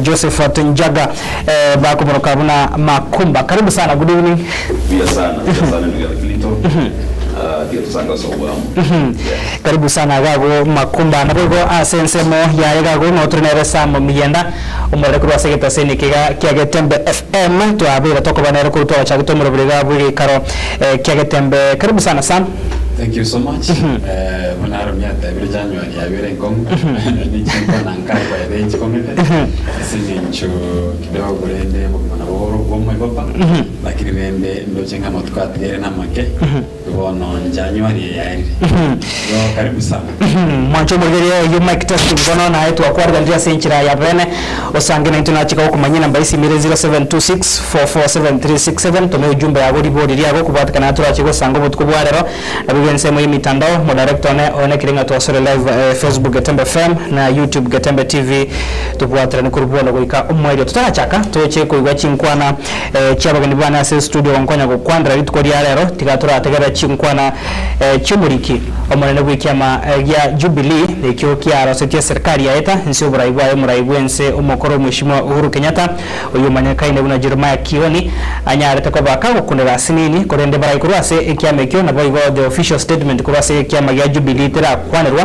Josephat Njaga eh, bakomoroka buna Makumba. Karibu sana, good evening. Buya sana, buya sana ndugu yangu Clinton. Ah, tiga tusanga ase obwamo. Yes. Karibu sana gago Makumba. Naboigo ase ensemo yaye gago ng'o tore nere Sam Miyenda omorere korwa ase egetaseni kiga kia Getembe FM twabeire tokoba nere korwa twagachagete omorobori iga bw'egeikaro eh, kia Getembe. Karibu sana Sam. Thank you so much. Eh, buna Aaron yatebire January yabere enkong'u nechinkwana nkare kwaye nchikong'ete ase eng'encho kidogo rende obogima nabo bore obwomoigopa lakini rende ndoche ng'a amatuko atigaire namake bono January eye yaerire. Igo karibu sana. Mwanche omorigereria oyio Mike Testing bono naye twakwariganirie ase enchera ya bene osange naintwe nachika gokomanyia enamba y'esimi ere 0726447367 tome ujumbe yago ribori riago kobwatekana torache gosanga obotuko bwa rero nabo igo ensemo y'emitandao modirector one oenekire ng'a twasore live eh, Facebook Getembe FM na YouTube Getembe TV tobwaterane korwa bono goika omoerio totarachaka toche koigwa chinkwana eh, chiabageni bane ase estudio gonkonya gokwanera rituko ria rero tiga torategerera chinkwana eh, chiomoriki omonene bw'ekiama eh, gia Jubilee ekio kiarosetie eserikari yaeta inse oborai bwaye omorai bw'ense omokoro omweshimiwa Uhuru Kenyatta oyio omanyekaine buna Jeremiah Kioni anyarete koba kagokunera asinini korende barai korwa ase ekiama ekio naboigo the official statement korwa ase ekiama gia Jubilee terakwanerwa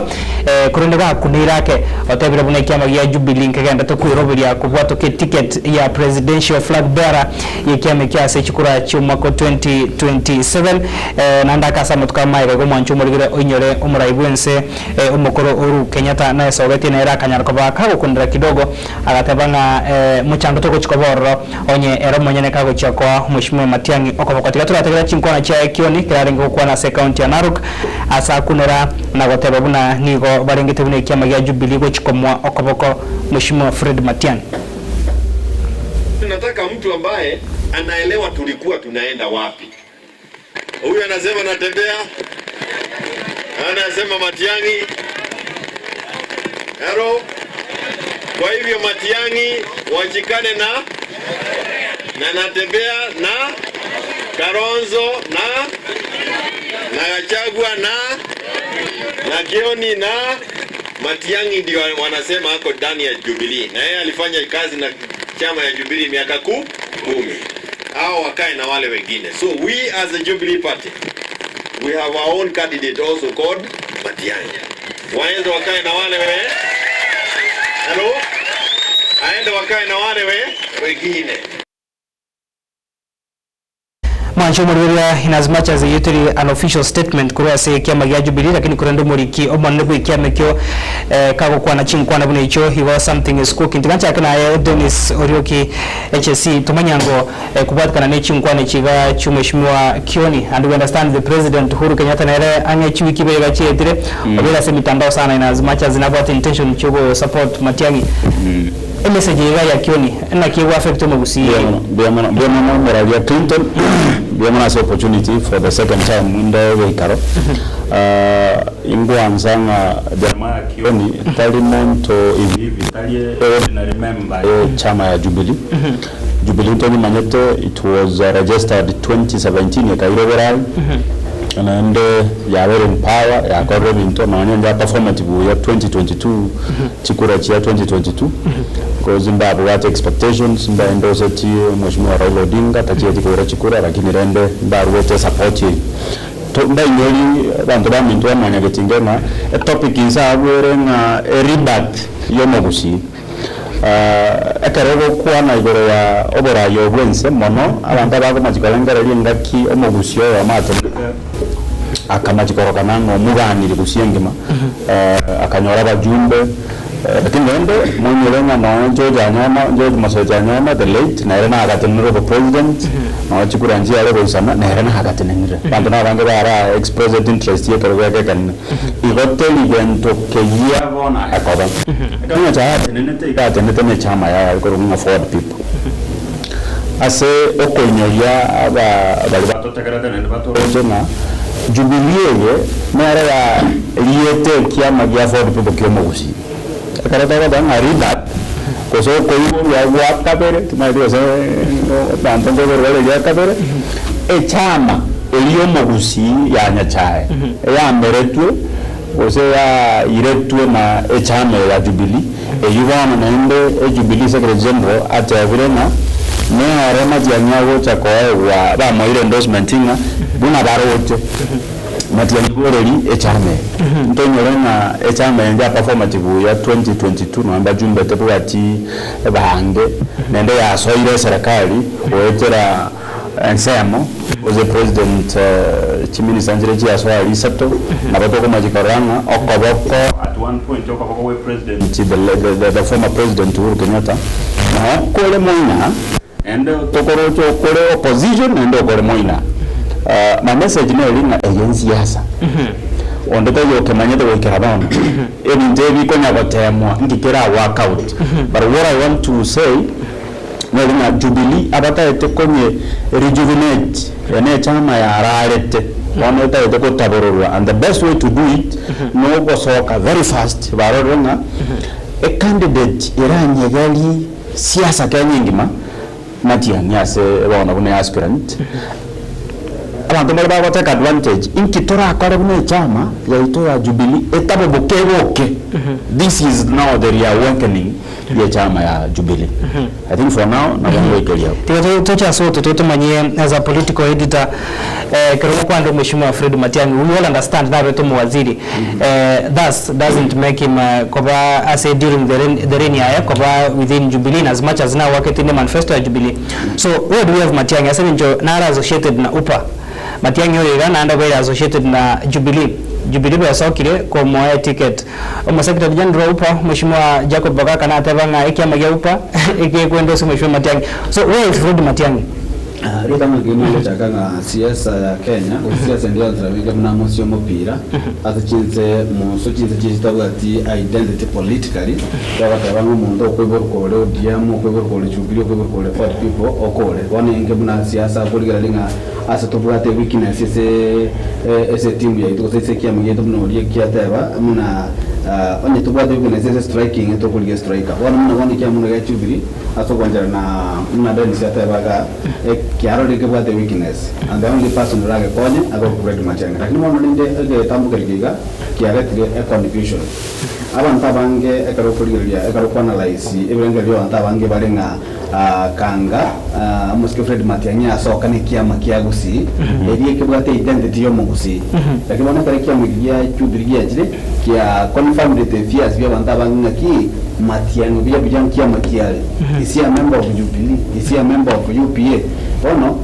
eh, korende gakuneire ake otebire buna ekiama gia Jubilee nkegenderete kweroberia kobwatoka eticket ya presidential flag bearer y'ekiama ekio ase chikura chi'omwaka o 2027 eh, naende ake ase amatuko amaega igo omwancho omorigere oinyore omorai bw'ense eh, omokoro Uhuru Kenyatta naesogetie nere akanyara koba kagokunera kidogo Agateba ng'a mochando togochia koba ororo, onye ere omonyene kagochia koa Omweshimiwa Matiang'i okoboko. Tiga torategerera chinkwana chiaye Kioni ekero arenge gokwana ase ekaunti ya Narok, ase akunera na goteba buna nigo barengete buna ekiama gia Jubilee gochia komoa okoboko Mweshimiwa Fred Matiang'i. Tunataka mtu ambaye anaelewa tulikuwa tunaenda wapi. Huyu anasema natembea, anasema Matiang'i. Haro. Kwa hivyo Matiang'i washikane na na natembea na Kalonzo na na Gachagua na na Kioni na Matiang'i ndio wanasema ako ndani ya Jubilee, na yeye alifanya kazi na chama ya Jubilee miaka 10 hao wakae na wale wengine. So we as a Jubilee Party we have our own candidate also called Matiang'i. Waende wakae na wale we Hello? Aende wakae na wale we wengine. Mwanche omorigereria in as much as eyio teri an official statement korwa ase ekiama gia Jubilee lakini korende omoriki omonene bwa ekiama ekio eh, kagokwana chinkwana buna echio igo something is cooking. Tiga nchake naye Dennis Orioki HSC tomanye ango eh, kobwatikana ne chinkwana echi iga chi'omweshimiwa Kioni and we understand the president Uhuru Kenyatta nere ang'e chiwiki ibere iga chietire obeire ase emitandao sana in as much as nabwate intention chiogo support Matiang'i Emessage eye iga ya Kioni naki ego affect omogusii? Mbuya mono, mbuya mono, mbuya mono Moraria Clinton, mbuya mono ase opportunity for the second time inde egeikaro. Ingwansa ng'a Jeremiah Kioni tari monto hivi hivi, tari ordinary member ye chama ya Jubilee. Jubilee ntonyemanyete it was registered 2017 ekaira oborai, naende yabeire in power yakorire ebinto nonya inche performeti buya 2022 chikura chia 2022 coz mbabwate expectations mbae ndoseti Mheshimiwa Raila Odinga tachieti koira chikura lakini rende mbaruete esupport eyio. To mbainyori abanto baminto ba Mwanyagetinge ng'a etopic inse abwo ere ng'a erebirth ya omogusii. Ekero ogokwana igoro ya oborai obwo ense mono abanto abakomachia korengereria engaki omogusii oyomo atenenete akamachia korokana ng'a omoganiri gusii engima akanyora abajumbe lakini rende moinyore ng'a nonya George Anyona, George Mosocho Anyona the late nere nagatenenire obopresident nonya chikura nchiare goisana nere nagatenenire. Abanto nabange bara expressed interest ya ekerogo eke ekenene. Igo teri gento keyia bono aye koba. Ekero ng'a Nyasae atenenete, iga atenenete ne echama yaye are korokwa ng'a Ford People. Ase okoinyoria aba baria batotegerete naende batoroche ng'a Jubilee eye nere yariete ekiama gia Ford People kia omogusii. Ekero togoteba ng'a rebirth, gose okoiborwa gwa kabere, timanyeti gose abanto nkoiborwa bare eria kabere, echama eria omogusii ya Nyasae eyameretwe. gose yairetwe na echama ya Jubilee, eyio bono naende Ejubilee Secretary General atebire ng'a nere Matiang'i agocha koegwa bamoire endorsement ng'a buna baroche Matiang'i boreri echama eye. Ntoinyore ng'a echama eye njaperformeti buya 2022 nonya mbajumbe tebwati bange naende yasoire eserekari goetera Ensemo, gose president chiminista nchire chiasoa aria isato, nabo tokomochia korora ng'a okoboko at one point okoboko gwe president the the the former president Uhuru Kenyatta noo kore moina naende tokoroche okore opposition naende okore moina. My message neri ng'a eye nsiasa, onde taiyo okemanyete goikera bono, ebinto ebi bikonya gotemwa nki kera work out but what I want to say. Nere ng'a Jubilee abataete konye rejuvenate, eye nechama yararete bono etagete gotabororwa and the best way to do it nogosoka very fast barorire ng'a ecandidate eranyegeri siasa Kenya engima Matiang'i ase bono buna aspirant. Abanto mbare bagotake advantage, inki torakore buna echama yaito ya Jubilee etaboboke eboke, this is now the reawakening y'echama ya Jubilee. I think for now nabo ngoikeria abwo. Tiga toche ase oto tomanyie as a political editor ekero gokwanda omweshimiwa Fred Matiang'i we all understand nabete omowaziri thus doesn't make him koba ase during the reign the reign yaye koba within Jubilee in as much as nawaketi ne manifesto ya Jubilee so where do we have Matiang'i ase eng'encho nare associated na UPA Matiang'i oyo iga naende obeire associated na Jubilee Jubilee bwesokire komoa eticket Omo-secretary general wa UPA, Mheshimiwa Jacob Bagaka nateba ng'a ekiama gia UPA egekwenda ase Mheshimiwa Matiang'i. So where is Fred Matiang'i? Ritang'ani riria nagochaka ng'a siasa ya Kenya gose siasa ende yonsi nabo enke buna mosie omopira ase chinse moso chinse chiaito chitabwati identity politically togoteba ng'a omonto okoiborwa kore ODM okoiborwa kore Jubilee okoiborwa kore Ford people okore. Bono enke buna siasa okorigereria ng'a Ase tobwate weakness ase ase etimu yaito gose ase ekiama giaito buna oria ekiateba buna onye tobwate weakness ase striking tokorigia striker. Bono buna bono ekiama buna gia Jubilee ase ogwanchera na buna Dennis ateba igaa kiarorire kebwate weakness and the only person oragekonye abe Fred Matiang'i. Lakini bono rende egetambo keria iga kiaretire econfusion. Abanto abange ekero okorigereria ekero oko analyse ebirengererio bia abanto abange bare ng'a Kanga, omosike Fred Matiang'i asoka nekiama kia Gusii, eria ekebwate identity yomogusii. Lakini bono ekero ekiama eki gia Jubilee giachire, kia confirmed the fears bia abanto abange ng'aki Matiang'i buya buya nkiama kiare. Is he a member of Jubilee? Is he a member of UPA? Bono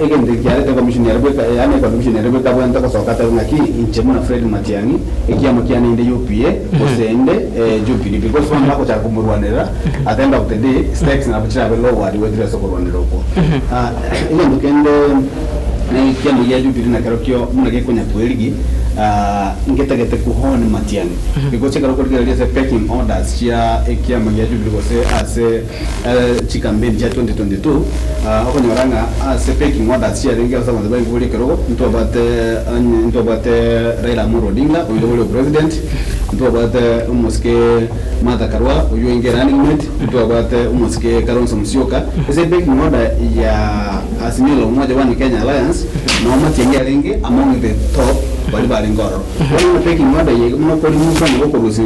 egento eki kiarete commission ere bweka yaani confusion ere bweka abwenerete gosoka atebe ng'aki inche buna Fred Matiang'i ekiama kiane inde UPA gose inde Jubilee because bono bagochaka komorwanerera At the end of the day, stakes nabo chirabe lowered goetera ase okorwanerera okwo. Egento kende ekiama gia Jubilee nakerokio buna gekonya kwerigi ngetagete kuhoni Matiang'i because ekero okorigereria ase pecking orders chia ekiama gia Jubilee gose ase chicampaign chia 2022 okonyora ng'a ase pecking orders chiarenge ase abanto baigure boria ekerogo ntwabwate ntwabwate Raila Amolo Odinga oyio ore president, ntwabwate omosike Martha Karua, oyio oinge running mate, ntwabwate omosike Kalonzo Musyoka, ase pecking order ya Azimio la Umoja One Kenya Alliance, noo Matiang'i arenge among the top baria barenge ororo. Bono ng'a pecking order eye buna okorimuka nigo okorusia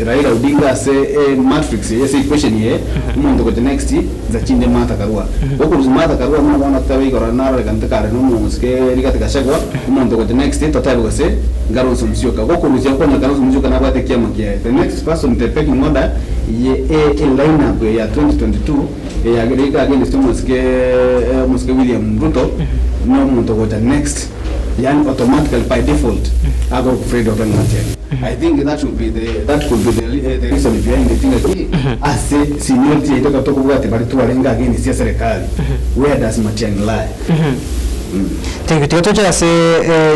Raila Odinga ase ematrix eye ase equation eye, omonto ogocha next nsa chinde Martha Karua. Gokorusia Martha Karua buna bono totebe igoro narorekanete kare na omosike Rigathi Gachagua, omonto ogocha next totebe gose Kalonzo Musyoka. Gokorusia okonyora Kalonzo Musyoka nabwate ekiama kiaye. The next person the pecking order ye e line up ya 2022 eyagere iga against omosike omosike William Ruto no omonto ogocha next yaani automatically by default akorokwa Fred Okengo Matiang'i. I think that should be the that could be the the reason behind it ng'aki ase seniority yaito ekero tokobwatia baria twarenge against eserekari where does Matiang'i lie? Thank you. Tiga toche ase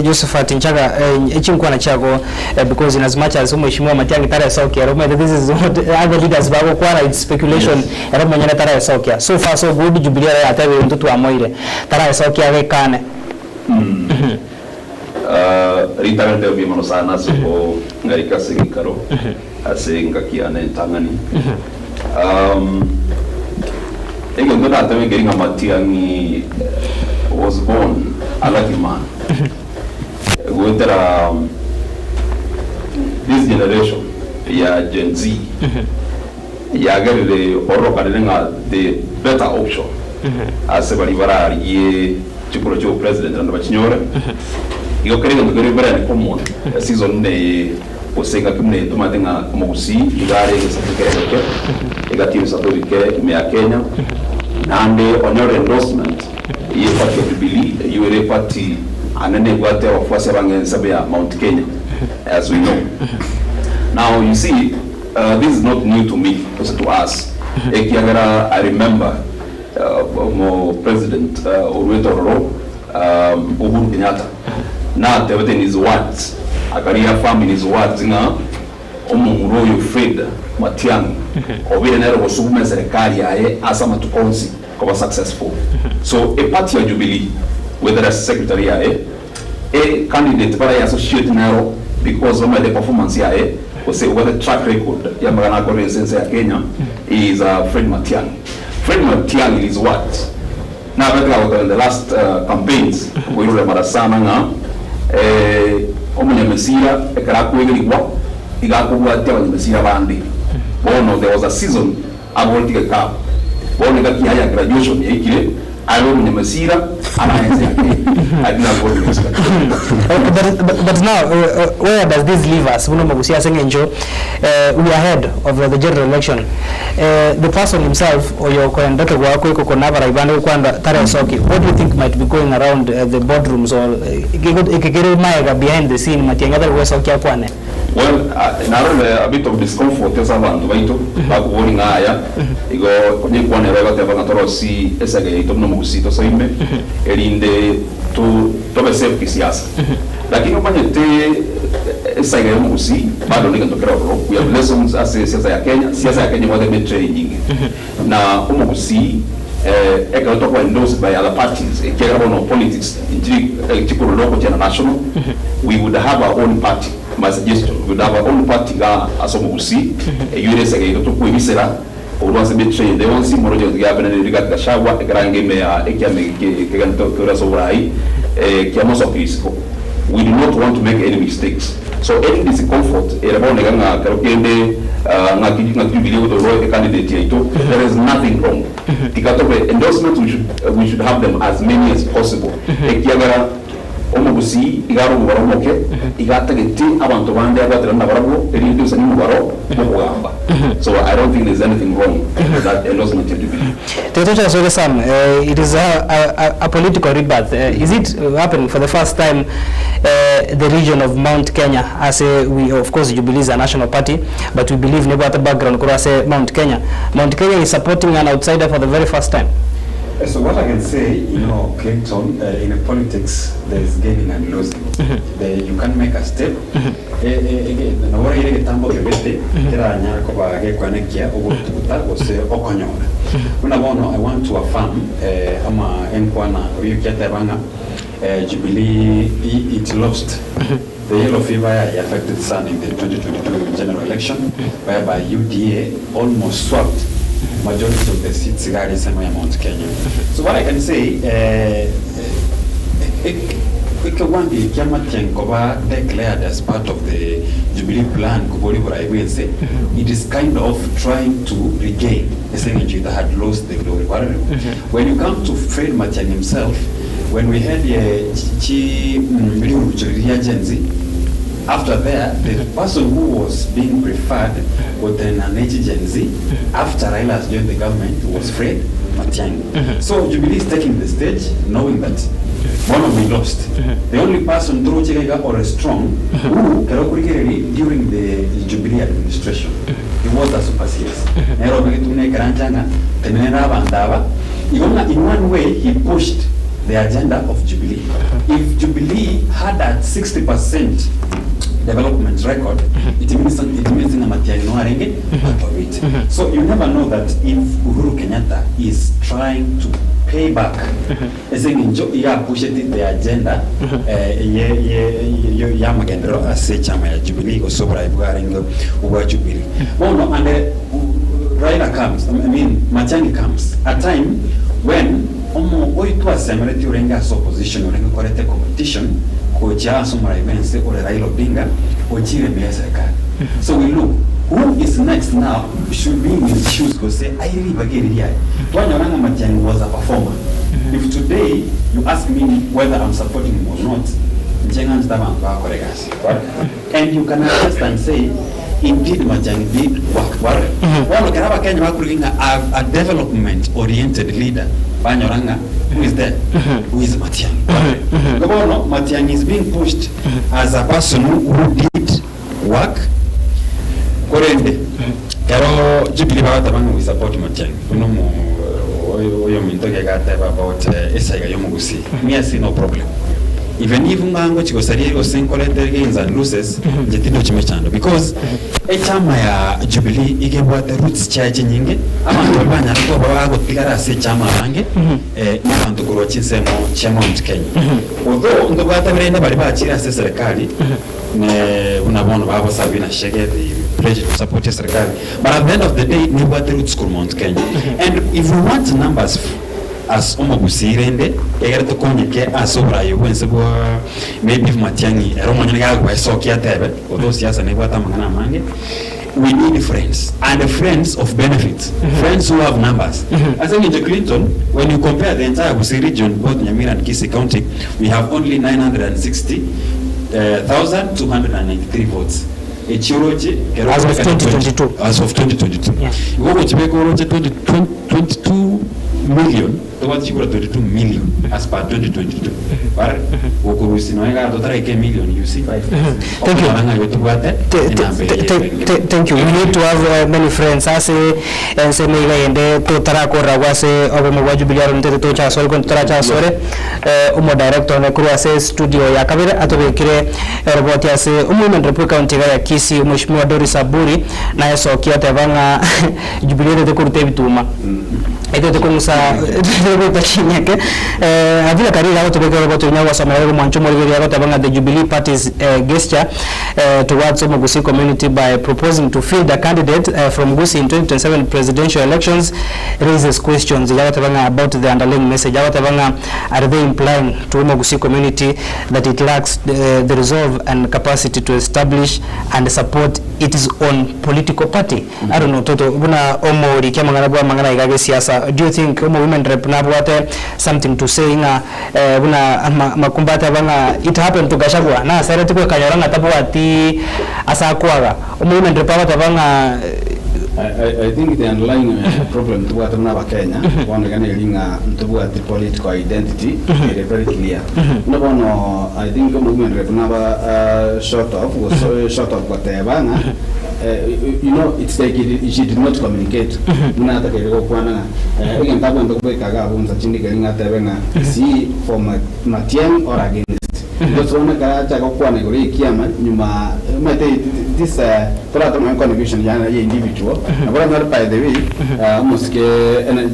Josephat Nchaga echinkwana chiago because in as much as omweshimiwa Matiang'i taresokia ere omanyete this is what other leaders bagokwana it's speculation ere omonyene taresokia. So far so good Jubilee ere yatebire intwe twamoire taraesokia agekane. Ritang'ani ntebe mbuya mono sana ase okong'aika ase egeikaro ase engaki yane entang'ani. Egento natebe nkeri ng'a Matiang'i was born a lucky man goetera. This generation ya Gen Z yagerire orokanire ng'a the better option ase baria bararigie chikura chia obopresident naende bachinyore. Igo kera egento kere mbere common season neye gose engaki buna eye tomanyete ng'a omogusii iga are egesaku ekere egeke egati y'ebisaku ebike ime ya Kenya naende onyore endorsement ye party ya Jubilee eyio ere eparty anene ebwate abafuasi abange ensemo ya Mount Kenya as we know. Now you see this is not new to me gose to us ekiagera I remember omo president oruete ororo Uhuru Kenyatta natebete in his words aka reaffirm in his words ng'a omomura oyo Fred Matiang'i obeire nere ogosuguma eserekari yaye ase amatuko onsi koba successful. So eparty ya Jubilee whether ase secretary yaye e candidate bare associate nero because bamaete performance yaye gose obwate track record ya amagana akorire ase ense ya Kenya is Fred Matiang'i. Fred Matiang'i in his words Nabete gagoteba in the last campaigns okoirorera mara sana ng'a omonyamesira ekero akoegerigwa iga akobwatia abanyamesira bande. Bono there was a season aboreti gekabu. Bono engaki yaye ya graduation yaikire abe omonyamesira arae ense ya Kenya. I didn't have what to expect. But, but now, where does this leave us? Buna omogusia ase eng'encho we are ahead of the general election. The person himself oyo okoenda kegoakwa ekoko na abarai bande gokwanda taresoki, what do you think might be going around the boardrooms or eke kere maega behind the scene Matiang'i atari gwesokia akwane? Well, narorire a bit of discomfort ase abanto baito bakoboria ng'a aya igo onye enkwana ero egoteba ng'a torosie esege yaito buna omogusii tosoime erinde to tobe safe kisiasa. Lakini omanyete esaiga ya omogusii bado negento kere ororo. We have lessons ase esiasa ya Kenya. Siasa ya Kenya ebwate emetray enyinge. Na omogusii ekero tokoba endorsed by other parties ekiagera bono politics nchiri chikorora ogochia na national, we would have our own party. My suggestion, we would have our own party igaa ase omogusii, eyio ere esaiga yaito tokwebisera korwa ase emetray ende yonsi moroche gento giabenereire Rigathi Gachagua ekero arenge ime ya ekiama eke kegento kore ase oborai kia mosoki isiko. We do not want to make any mistakes. So any discomfort ere bono iga ng'a kero kende ng'aki ng'aki Jubilee egotorwa e candidate yaito, there is nothing wrong. Tiga tobe endorsements we should we should have them as many as possible ekiagera Omogusii iga are omobaro omoke, iga atagete abanto bande abwaterane nabarabwo, erinde osani omobaro bw'okogamba. So I don't think there's anything wrong with that endorsement ya Jubilee. Tiga toche ase Sam, it is a, a, a political rebirth. Is it happening for the first time the region of Mount Kenya ase we of course Jubilee is a national party but we believe nebwate background korwa ase Mount Kenya. Mount Kenya is supporting an outsider for the very first time. So what I can say, you know, Clinton, in politics there is gaining and losing. The, you can make a step. Nabo oraire egetambo kebete keranyare koba gekwanekia ogotuguta gose okonyora. Buna bono I want to affirm ama enkwana oria okiateba ng'a Jubilee it lost the yellow fever ya affected sana in the 2022 general election whereby UDA almost swapped majority of the seats iga are ensemo ya Mount Kenya. So what I can say eh, ekegwango eke kia Matiang'i koba declared as part of the Jubilee plan koboria oborai bwa ense, it is kind of trying to regain ase eng'encho it had lost the glory. Kwarorire? When you come to Fred Matiang'i himself, when we had chi riurucho riria Gen Z, after there the person who was being preferred gotenena ne chi Gen Z after Raila has joined the government was Fred Matiang'i. So Jubilee is taking the stage knowing that bono we lost. The only person toroche iga ore strong who kero okorigereria during the Jubilee administration he was a super CS. Nere obegetwe buna ekerancha ng'a tenenera abanto aba igo ng'a in one way he pushed the agenda of Jubilee. If Jubilee had a 60% development record, it means, it means ng'a Matiang'i no arenge part of it. So you never know that if Uhuru Kenyatta is trying to pay back ase eng'encho iga apusheti the agenda eh, ye, ye, ye, y'amagenderero ase echama ya Jubilee gose oborai bwarenge obwa Jubilee. Bono and Raila comes, I mean Matiang'i comes a time when. Omo oyo twasemeretie orenge ase opposition orenge koreta ecompetition gochia ase omorai bwense ore Raila Odinga ochire ime yeserikari. So we look who is next now should be in his shoes gose aire ribaga eri riaye. Twanyora ng'a Matiang'i was a performer. If today you ask me whether I'm supporting him or not, inche ng'anchete abanto bagokora egasi. And you can attest and say indeed Matiang'i did work. Kwarora? Bono ekero abakenya bakorigia ng'a a, a development oriented leader, banyora ng'a who is there? Who is Matiang'i? Kwarora? Igo bono Matiang'i is being pushed as a person who did work, korende ekero Jubilee bagoteba ng'a we support Matiang'i, buna omo oyo oyominto iga agateba about esaiga ya omogusii, me I see no problem. Even if ng'a ngochia gosaria gose nkorete gains and losses, inche tindochi mechando because echama ya Jubilee iga ebwate roots chiaye chinyinge, abanto baria banyare koba bagotigara ase echama abange na abanto korwa chinsemo chia Mount Kenya. Although ntobwate rende baria bachire ase eserekari ne buna bono babo Sabina Chege they pledged to support eserekari but at the end of the day nebwate roots korwa Mount Kenya. And if we want numbers As omogusii rende egere tokonyeke ase oboraai bwense bwa maybe if Matiang'i ere omonyene gagwesokia atebe although siasa nebwate amang'ana amange we need friends and friends of benefits friends who have numbers ase eng'encho Clinton when you compare the entire Gusii region both Nyamira and Kisii county we have only 960,293 votes echio oroche kero As of okobeka 2022. as of 2022 Yeah. igo ogochibeka oroche 20 22 million tobwate chikura 22 million as per 2022 bare gokorusia nonya iga totaraika emillion you see Thank you. okonyora ng'a igo tobwate Te- te- enamba te- eye te- ere te- Thank you. We need to have many friends ase ensemo iga yende totarakoreragwa ase obomo bwa Jubilee aro ntete tocha asore konto torache asore eh, omodirector one korwa ase studio ya kabere atobekire eroboti ase omoime rep ekaunti iga ya Kisii Mheshimiwa Doris Aburi naye sokia oteba ng'a Jubilee etete koruta ebituma, etete kong'usa etete koruta chinyeke, Avila Karira agotobekera oroboti onya gosomera iga omwancho omorigereria agoteba ng'a the Jubilee Party's gesture towards Omogusii community by proposing to field a candidate from Gusii in 2027 presidential elections raises questions iga agoteba ng'a about the underlying message agoteba ng'a are they implying to Omogusii community that it lacks the resolve and capacity to establish and support its own political party. I don't know Toto buna omoriki amang'ana bwa amang'ana iga gesiasa do you think omo women rep nabwate something to say ng'a eh, buna ama makumba ateba ng'a it happened to Gachagua nasereti gwekanyora ng'a tabwati ase akwaga omo women rep agoteba ng'a I, I, I think the underlying problem tobwate buna abakenya bono iga neri ng'a ntobwati political identity ere very clear. Buna bono I think omo women rep naba short of gose short of goteba ng'a You know it's like she did not communicate buna atakeire gokwana ng'a egento abwenerete kobeka iga abwo nsa chinde keri ng'a atebe ng'a is he for Matiang'i or against because bono ekero acha gokwana igoro ya ekiama nyuma omanyete this toratome nonye confusion ya individual nabo oranyore by the way omosike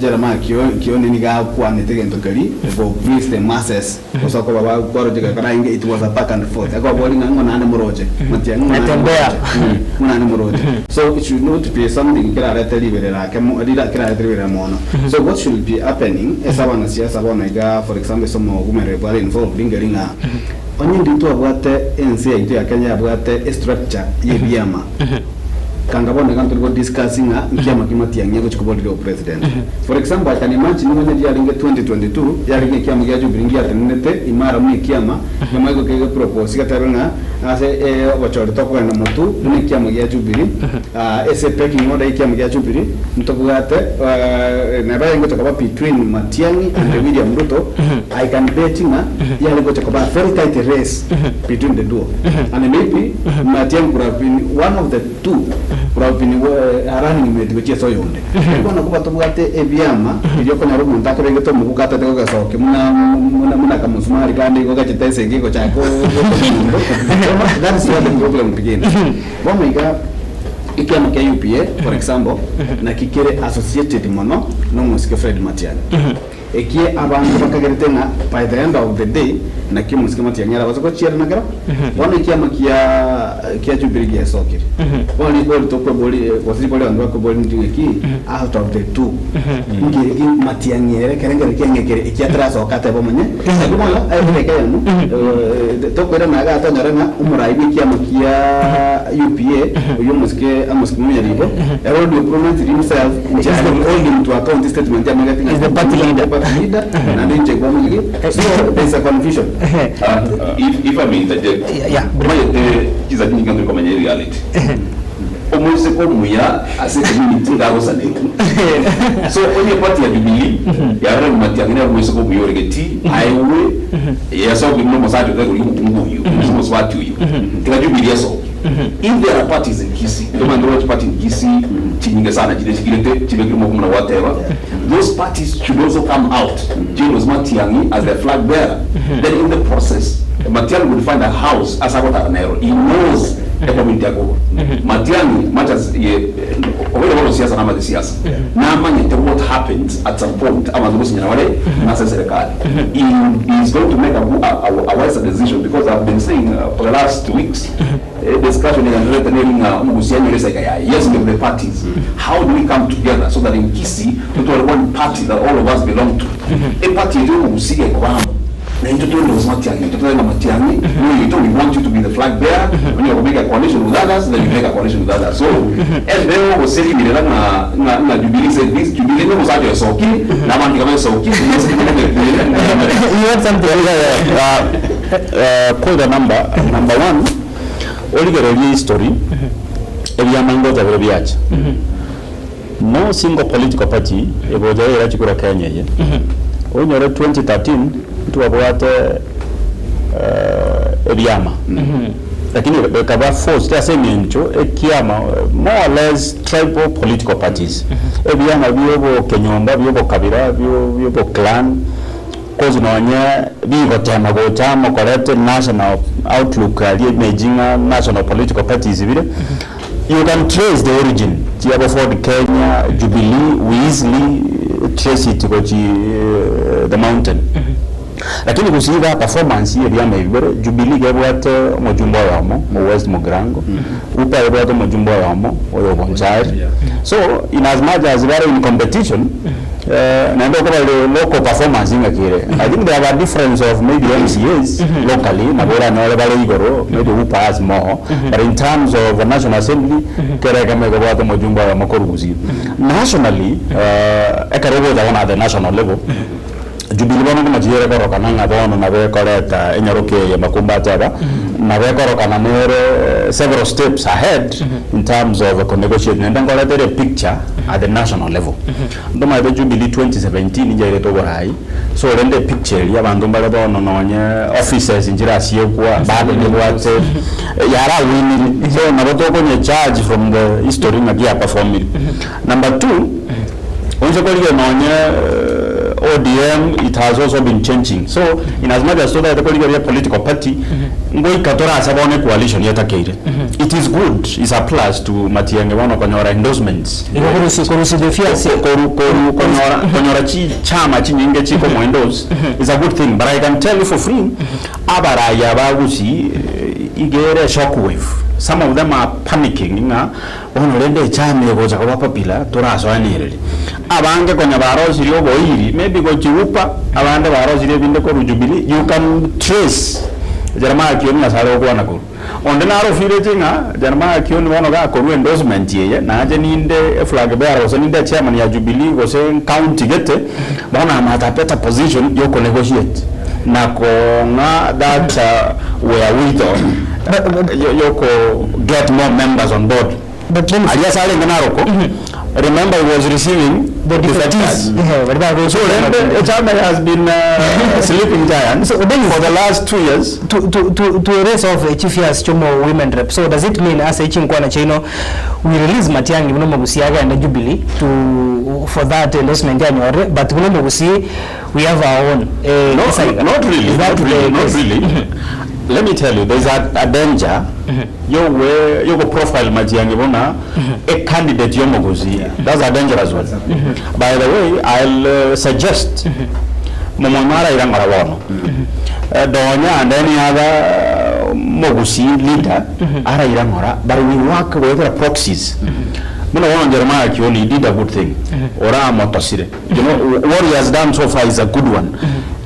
Jeremiah Kioni nigo akwanete egento keria go please the masses. Gose okoba bakwaroche gakora ainge it was a back and forth. Akobori ng'a ng'o naende moroche, matiang'i ng'o naende Natembea. moroche, ng'o naende moroche. So it should not be something kerarete riberera ake mo rira kerarete riberera mono. So what should be happening ase abanasiasa bono iga for example ase omogomereri bware involved nkeri ng'a onye ndiri twabwate ense yaito ya Kenya yabwate estructure ya ebiama kanga bono iga ntori go discuss ng'a nkiama ki matiang'i agochi koborire opresident. For example, I can imagine onye riarenge 2022, yarenge ekiama gia Jubilee ngiatenenete imara buna ekiama, ekiama igo kege propose getebe ng'a ase obochori tokogenda motwe buna ekiama gia Jubilee, ase pecking order y'ekiama gia Jubilee, ntobwate neba yarenge gocha koba between Matiang'i and William Ruto, I can bet ng'a yare gocha koba a very tight race between the duo. And maybe Matiang'i could have been one of the two could have been a running mate gochia ase oyonde. Lakini bono koba tobwate ebiama erio okonyora omonto akebegete omoguko atete gogesokia buna buna buna akamosumari kande igo gachete esegi egochaka omonto. Bono that is where the problem begins. Bono iga ekiama kia UPA for example naki kere associated mono na omosike Fred Matiang'i. Ekie abanto bakagerete ng'a by the end of the day naki omosike Matiang'i arabase gochiera na kero bono ekiama kia kia Jubilee giesokire. Bono ribori tokwebori gose ribori abanto bakwebori ndiri ng'aki out of the two nkereki Matiang'i ere ekerengererio kiaye ng'ekere eki atarasoka atebe omanye naki bono aye edageka eyemo tokoirana igaa tonyore ng'a omorai bwa ekiama kia UPA oywo omosike Amos Kimunya Ribo ere already pronounced himself inche I will hold him to account statement amagete ng'a Is the party leader. party leader naende inche kwamanyire so there is a confusion. If, if I may interject, Yeah, yeah. omanyete chinsa chinyinge ntori komenya ereality. Omoiseke omuya ase ecommunity iga agosaneka. So onye eparty ya Jubilee yarora ng'a Matiang'i nere omoiseke omuya ore getii, aewe yesokia buna omosacha otari koria omokungu oyio, gose omosubati oyio, tiga Jubilee esoke. If there are parties in Kisii, tomanyete oroche party in Kisii chinyinge sana chire chigirete chibekire omoko buna gwateba, those parties should also come out chiendorse Matiang'i as their flag bearer, then in the process Matiang'i would find a house ase agotara nero, he knows ecommunity akorwa. Matiang'i much as ye obeire bono siasa namate siasa, namanyete what happens at some point abanto gosinyana bare ase eserekari. He is going to make a a wiser decision because I've been saying for the last weeks discussion egendererete neri ng'a omogusia anyore esaika yaye. Yes we have the parties, how do we come together so that in Kisii totware one party that all of us belong to. Eparty eria omogusia gekoba amo naintwe twendorse Matiang'i oito tobe ng'a Matiang'i noyoito we want you to be the flag bearer onye okomake a coalition with others then you make a coalition with others. So embeo gose riberera ng'a ng'a ng'a Jubilee said this, Jubilee nomosacha oesokire na abanto iga baesokire You want something? Koira number, number one, origererie history, ebiama ngocha bire biacha. No single political party egocha yaira chikura Kenya eye. Onyore 2013 ntwabwate ebiama lakini ekaba forced ase eng'encho ekiama more or less tribal political parties. Ebiama bia obokenyomba, bia obokabira, bia oboclan. Coz nonye bigotema gocha amo koreta national outlook aria image ng'a national political parties bire, you can trace the origin chiabo Ford Kenya, Jubilee, we easily trace it gochi the mountain. Lakini gose iga performance ya ebiama ebi bire, Jubilee iga ebwate omojumbe oyomo o West Mugirango, UPA ebwate omojumbe oyomo oyo Bonchari. So in as much as bare in competition, Naende okobare local performance ng'aki ere, I think they have a difference of maybe MCAs locally nabo oranyore bare igoro maybe who pass more but in terms of national assembly kera ekemo ekebwate omojumbe oyomo korwa Gusii. Nationally ekero ogocha bono at the national level, Jubilee bono nkomachiere korokana ng'a bono nabo ekoreta enyaroke eye Makumba ateba, nabo ekorokana nere several steps ahead in terms of konegotiate naende nkoreta ere epicture at the national level. Ntomaete Jubilee 2017 njairete oborai, so rende epicture eria abanto mbare bono nonye offices nchirasiekwa bado nebwate yarawinire so nabo tokonye charge from the history ng'aki yaperformire. Number two, onche korigia nonye ODM it has also been changing so in as much as totagete korigereria political party ngoika torase bono ecoalition etakeire. It is good, is a plus to Matiang'i bono konyora endorsements. Igo korusia korusia the fears. Koru koru konyora konyora chichama chinyinge chikomo endorse is a good thing but I can tell you for free abarai aba Gusii iga ere shock wave some of them are panicking ng'a bono rende echama egocha koba popular torasoanereri. Abange konya barosirie oboiri maybe gochia UPA abande barosirie ebinde korwa Jubilee you can trace Jeremiah Kioni ase are gokwana korwa. Onde naro ofireti ng'a Jeremiah Kioni bono gakorua endorsement eye, nache ninde eflag bearer gose ninde echairman ya Jubilee gose county gete, bono am at a better position ya okonegotiate na kong'a that wherewithal ya oko get more members on board. Aria ase arenge naroko, remember he was receiving The defectors. defectees. Eh, baria bagocha So rende echama has been a sleeping giant So then- for the last 2 years. To erase off chifears chomo women rep, so does it mean ase chinkwana chiaino we release Matiang'i buna omogusi agende Jubilee to for that endorsement yanyore, but buna omogusi we have our own No, Isaiah. not really, Is that not really, the not case? really. Let me tell you, there's a danger. Yogoe yogo profile Matiang'i buna a candidate y'omogusi, that's a dangerous one. By the way, I'll suggest momonyo araira ng'ora bono, donya and any other mogusi leader araira ng'ora, but we work goetera proxies. Buna bono Jeremiah Kioni he did a good thing, oramotosire. You know, what he has done so far is a good one.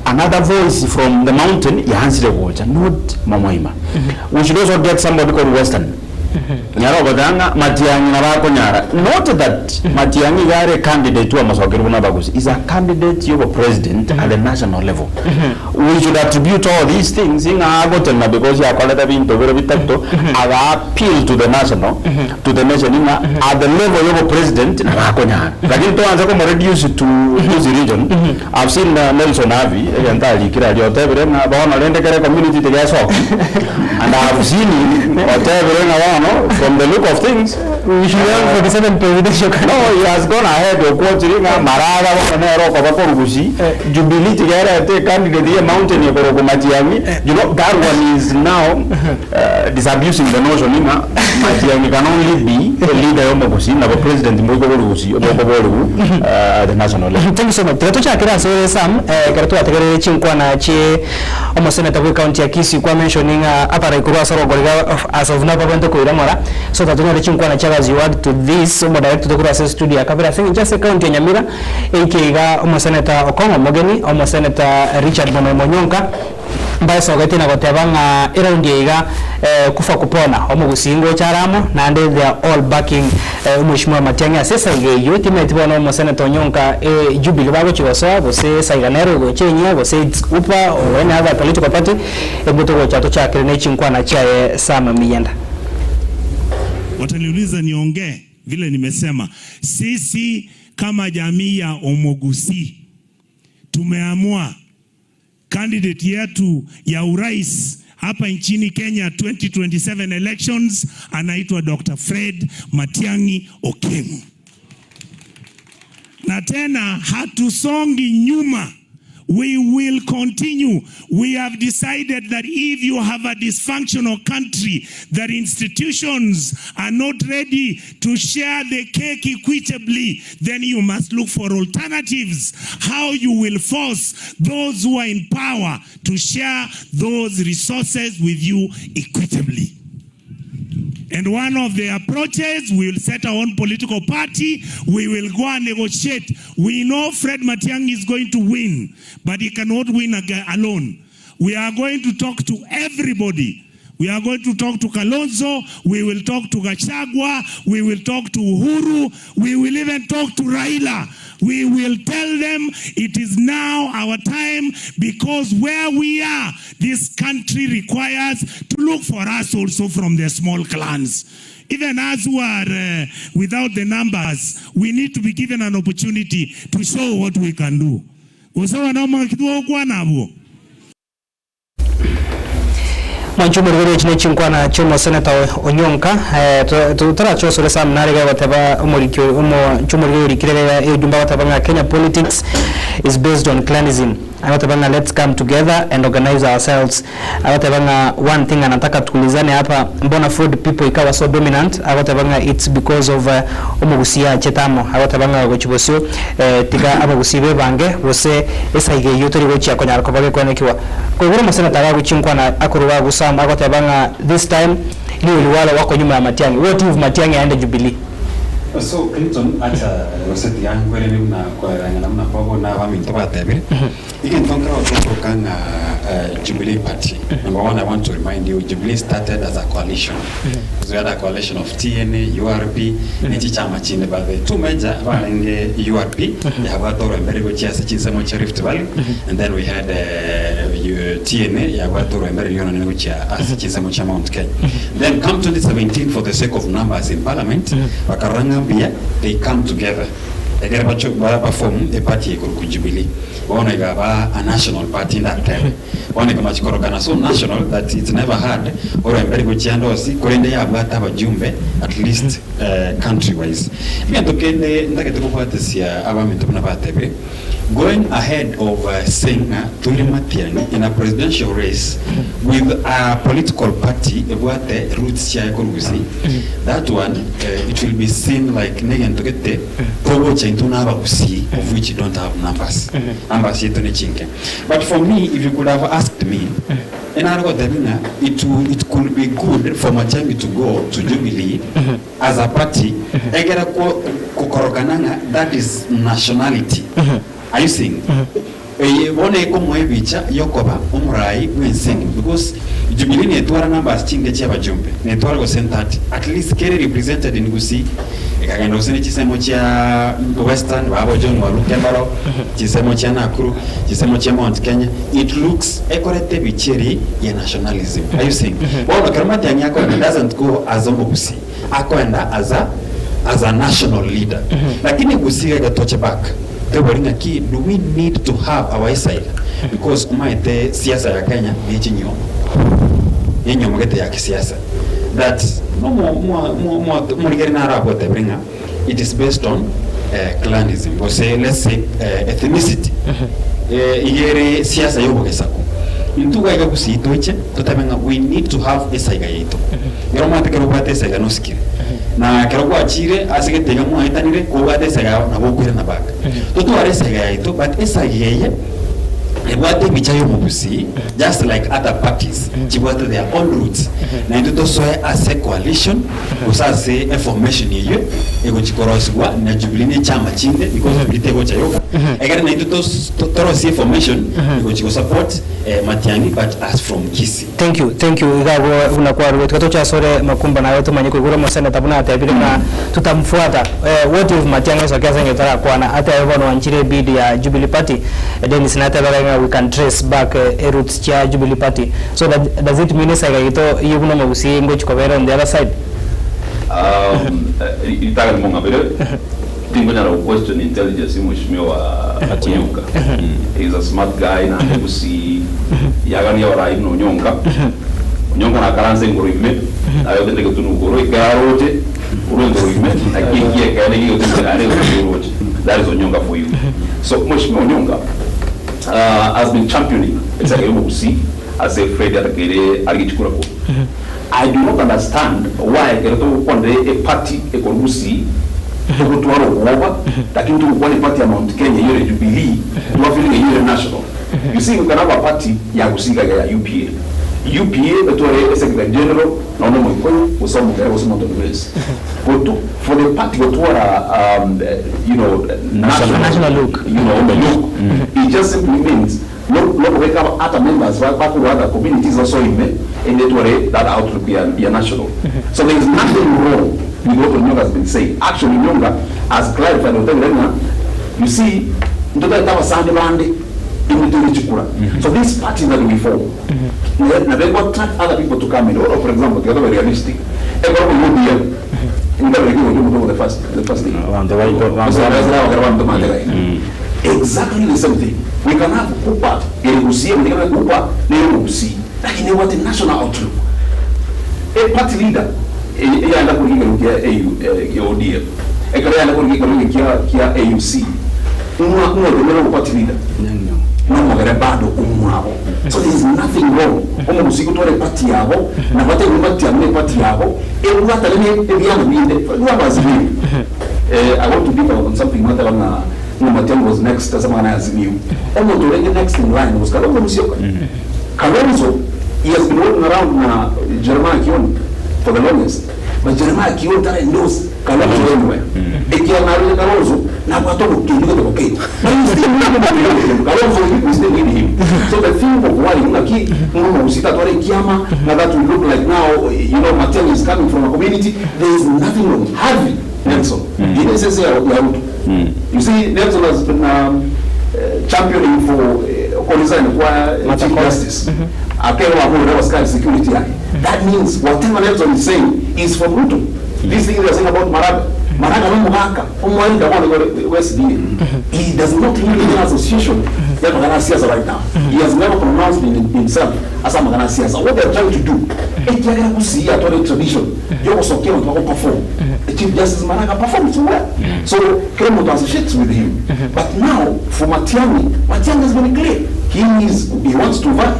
Another voice from the mountain yaanchire gocha, not Momoima. We should also get somebody called Western. Nyara ogoteba ng'a Matiang'i nabo akonyara. Not that Matiang'i iga are candidate wa amasokerwa buna abagusi. Is a candidate yobo president at the national level. We should attribute all these things ng'a agotenena because yakorete binto bire bitato, aga appeal to the national, to the nation ng'a at the level yobo president nabo akonyara. Lakini toanse komo reduce to Gusii region, I've seen Nelson Havi egento arikire aria otebire ng'a bono rende kere community tigesoka and I have seen him otebire ng'a bono from the look of things We should have 47 presidential no he has gone ahead okwochire ng'a Maraga bono nere okoba korwa Gusii, Jubilee tigerete ecandidate ye mountain ekorokwa Matiang'i, you know that one is now disabusing the notion ng'a Matiang'i can only be a leader y'omogusii nabo president mboiko bori gusii bokoborigwa at the national level. Thank you so much. Tiga tochakere ase ore Sam, ekero twategereire chinkwana chie omoseneta bwe county ya Kisii kwa mention ng'a abarai korwa ase orogoro iga as of now babwenerete koira ng'ora so that tonyore chinkwana chia as you add to this omodirect oito korwa ase estudio ya kabere ase eng'encho ase ecounty ya Nyamira eike iga omoseneta Okong'o Omogeni, omoseneta Richard Momoima Onyonka, Mbaesogetie na goteba ng'a eraundi eye iga kufa kupona, omogusii ngocha are amo, naende they are all backing omweshimiwa Matiang'i ase esaiga eyio. Timanyeti bono omoseneta Onyonka Jubilee bagochia gosoa gose esaiga nero egocha enyia gose it's UPA or any other political party, ebwo togocha tochakere ne chinkwana chiaye Sam Miyenda. Wataniuliza niongee vile nimesema, sisi kama jamii ya Omogusii tumeamua candidate yetu ya urais hapa nchini Kenya 2027 elections anaitwa Dr. Fred Matiang'i Okengo. Na tena hatusongi nyuma. We will continue. We have decided that if you have a dysfunctional country, that institutions are not ready to share the cake equitably, then you must look for alternatives, how you will force those who are in power to share those resources with you equitably. And one of the approaches, we will set our own political party. We will go and negotiate. We know Fred Matiang'i is going to win, but he cannot win alone. We are going to talk to everybody. We are going to talk to Kalonzo. We will talk to Gachagua. We will talk to Uhuru. We will even talk to Raila. We will tell them it is now our time, because where we are, this country requires to look for us also from the small clans. Even us who are without the numbers, we need to be given an opportunity to show what we can do. Gose wanoma kitwokwa nabo. Mwanche omorweri echi ne chinkwana chi'omoseneta Onyonka, totarachosore Sam nare iga agoteba omoriki omo omorweri orikire iga ejumbe agoteba ng'a Kenya politics is based on clanism. Agoteba ng'a let's come together and organize ourselves. Agoteba ng'a one thing anataka tuulizane hapa, mbona Ford people ikawa so dominant? Agoteba ng'a it's because of omogusii achete amo. Agoteba ng'a gochia bosio tiga abagusii bebange gose esaiga eyio tori gochia konyara koba gekwanekigwa. Koigure omoseneta agagochia chinkwana akorwa agusama agoteba ng'a this time liwe liwalo wako nyuma ya Matiang'i. What if Matiang'i aende Jubilee? So Clinton acha gose tiga nkwerere buna kwerang'ana buna kwabo na abaminto batebire. Egento nkero tokoroka ng'a Jubilee Party. Number one, I want to remind you Jubilee started as a coalition. So we had a coalition of TNA, URP, ne chichama chinde but the two major barenge URP yabwate orwembere gochia ase chinsemo chia Rift Valley and then we had TNA yabwate orwembere rionene gochia ase chinsemo chia Mount Kenya. Then come 2017 for the sake of numbers in parliament bakarora ng'a mbuya they come together. Ekero bacho ba baform eparty ekorokwa Jubilee, bono ekaba a national party ndatebe. Bono ekamachia korokana so national that it's never had orwembe rigochia ande onsi korende yabwate abajumbe at least country wise. Egento kende ntagete kobwatesia abaminto buna batebire, going ahead of saying ng'a toire Matiang'i in a presidential race with a political party ebwate roots chiaye korwa Gusii, that one it will be seen like negento gete togocha intwe na abagusii of which don't have numbers, numbers chiaito nechinke. But for me if you could have asked me, enare gotebia ng'a it would it could be good for Matiang'i to go to Jubilee as a party egere ko kokorokana ng'a that is nationality. Are you seeing? Eye bono ekomoa ebicha yokoba omorai bw'ense engima because Jubilee netwara numbers chinke chia abajumbe, netwara gose 30 at least kere represented in Gusii, ekagenda gose ne chinsemo chia Western babo John Waluke mbaro, chinsemo chia Nakuru, chinsemo chia Mount Kenya, it looks ekorete ebicha eri ya nationalism. Are you seeing? Bono ekero Matiang'i akoenda doesn't go as omogusii, akoenda as a as a national leader. Lakini Gusii iga toche back tebori ng'aki do we need to have our esaiga because omaete siasa ya Kenya ne chinyiomo, nenyiomo gete ya kisiasa that nomo mwa mwa mwa omorikeri naro agotebire ng'a it is based on clanism gose let's say ethnicity iga ere siasa ya obogesaku. Intwe iga iga gusii toiche totebe ng'a we need to have esaiga yaito. Ekero omanyete ekero obwate esaiga nosikire, na ekero gwachire ase gete iga mwaetanire kobwate esaiga yao nabo okoirana back. Totware esaiga yaito but esaiga eye ebwate ebicha ya omogusii just like other parties chibwate their own roots. Naintwe tosoe ase coalition gose ase eformation eyio egochi korosigwa na Jubilee na echama chinde because Jubilee tegocha yoka, ekere naintwe tos torosie eformation egochi gosupport Matiang'i but as from Kisii. Thank you, thank you iga abwo buna kwarure tiga toche asore Makumba naye tomanye koigora omoseneta buna atebire ng'a tutamfuata eh, what if Matiang'i esoke ase eng'encho tarakwana atebe bono wanchire ebid ya Jubilee Party eh, Dennis natebega ng'a we can trace back eh, eroots chia Jubilee Party so that, does it mean esaiga yaito eye buna omogusii ngochi kobera on the other side? Um, eh, ritang'ani mong'abere tinkonyara go question intelligence ya mheshimiwa Onyonka. He is a smart guy naende gusii yagania abarai buna Onyonka. Onyonka nakaranse engoro ime naye otende egetunu igoro ekero aroche korwa engoro ime naki eki ekeene gegotumeka naende egetunu oroche. That is Onyonka for you. So mheshimiwa Onyonka uh, has been championing esaga ya omogusii ase Fred atakeire arigie chikura korwa. I do not understand why ekero togokwanera eparty ekorwa Gusii togotwara obwoba lakini togokwana eparty ya Mount Kenya eyio ere Jubilee twafeelinga eyio ere national. You see we can have a party ya Gusii iga iga ya UPA. UPA etware esecretary general nonya omoikoyo gose omogere gose omonto onde bwensi. Gotu for the party gotwara um, you know national, National look. you know, look it just simply means Nokobeka ata members bakorwa other communities basoe ime ende etware that outlook ya ya national. So there is nothing wrong with what Onyonga has been saying. Actually Onyonga has clarified otebire ng'a you see ntotagete abasani bande intwe toire chikura. So this party that we form nabo ego attract other people to come in. Bono for example tiga tobe realistic, ekero okoigwa ODM nkabere kegocha omonto obo the first the first thing. Abanto baito Gose abanto abanto mate gaina. Exactly the same thing. We can have Kupa ere Gusii, emenye kebe Kupa nere Omogusii, lakini ebwate national outlook. A party leader eyanda korigia ekerogo kia AU kia ODM, ekero yanda korigia ekerogo kia kia AUC, ng'a ng'a otenenere obo party leader nomogere bado omwabo. So there is nothing wrong Omogusii gotwara eparty yabo, na batebiwe Matiang'i ne eparty yabo, ebwatane ne ebiama binde. For example, Azimio, I want to differ on something mwateba ng'a Ng'a Matiang'i was next ase amang'ana ya Azimio. Omonto orenge next in line was Kalonzo Musyoka. Kalonzo, he has been walking around na Jeremiah Kioni for the longest, but Jeremiah Kioni tara endorse Kalonzo anywhere. Ekiagera narenge Kalonzo, nabwate obokendu gete bokeigo. But you still need him to him. Kalonzo, we still need him. So the thing of worrying ng'aki ng'a omogusii tatware ekiama, ng'a that will look like now, you know, Matiang'i is coming from a community, there is nothing wrong. Harvey Nelson, ere esese ya Ruto. You see, Nelson has been um, eh, championing for eh, okoresign kwa eh, Chief Justice. Akero akurira abasikari security yake. That means whatever Nelson is saying is from Ruto. This thing they are saying about Maraga. Maraga nomogaka omoelder bono igoro bwa SDA. He does not have any association ya amang'ana a siasa right now. He has never pronounced himself ase amang'ana a siasa. What they are trying to do, ekiagera Gusii yatware tradition yogosokia abanto bago perform. Chief Justice Maraga performs well. So kera omonto associates with him. But now for Matiang'i, Matiang'i has been clear. He is, he wants to vie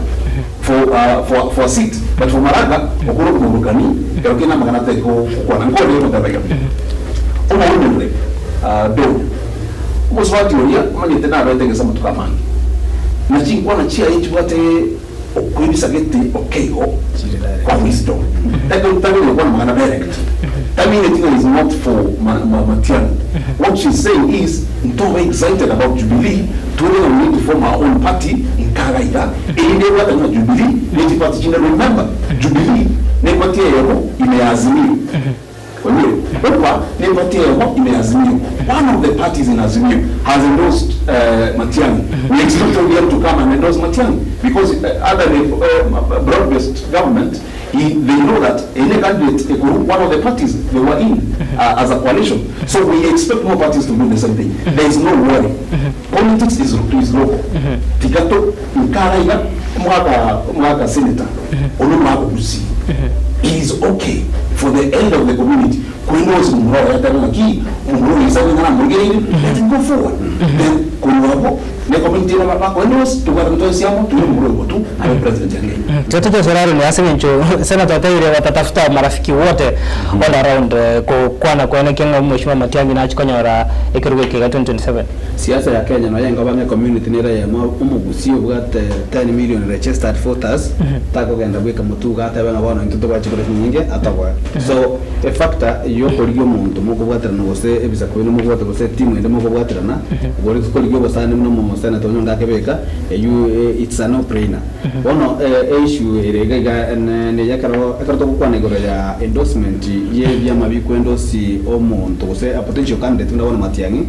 for for for a seat but for Maraga okore okomoburukani ekero kende amang'ana atari gokwana nkore goteba iga omourumire Dona omosubati oria omanyete nabete gese amatuko amange na chinkwana chiaye chibwate okoibisa gete okeigo kwa wisdom tari gokwana amang'ana direct tamineti ng'a is not for Matiang'i what she's saying is Ntobe excited about Jubilee, twere ng'a we need to form our own party nkaga iga, erinde ebwatane na Jubilee ne chiparty chinde remember Jubilee ne party eyemo ime ya Azimio oigure Wiper ne party eyemo ime ya Azimio one of the parties in Azimio has endorsed Matiang'i we expect ODM to come and endorse Matiang'i because under the broad based government He, they know that any candidate ekoru one of the parties they were in as a coalition. So we expect more parties to do the same thing. There is no worry. Politics is, is local. Tiga to nkara iga omogaka omogaka senator ono omogaka Gusii. He is okay for the end of the community. Korende onsi momura oye atebe ng'aki omomura oyo ise ng'a namorigereire let him go forward. Then korwa abwo ne community ere bakoendorse tobwatane twensi amo toire omomura oyo gotu abe president ya Kenya. Tiga toche ase ase eng'encho Senator atebirie watatafuta marafiki wote all around kokwana koenekia ng'a Mheshimiwa Matiang'i nachie konyora ekerogo eke iga 2027. Siasa ya Kenya nonya enkoba ng'a ecommunity nere eyemo omogusia obwate 10 million registered voters takogenda bweka motwe iga atebe ng'a bono intwe tobwate chikura chinyinge atoboe. So efactor yokorigia omonto mokobwaterana gose ebisaku binde mokobwate gose etimu ende mokobwaterana gori korigia obosani buna omosenator onye onde akebeka eywo it's a no brainer. Bono eissue ere iga iga neye ekero ekero togokwana igoro ya endorsement ye ebiama biko endorse omonto gose a potential candidate buna bono Matiang'i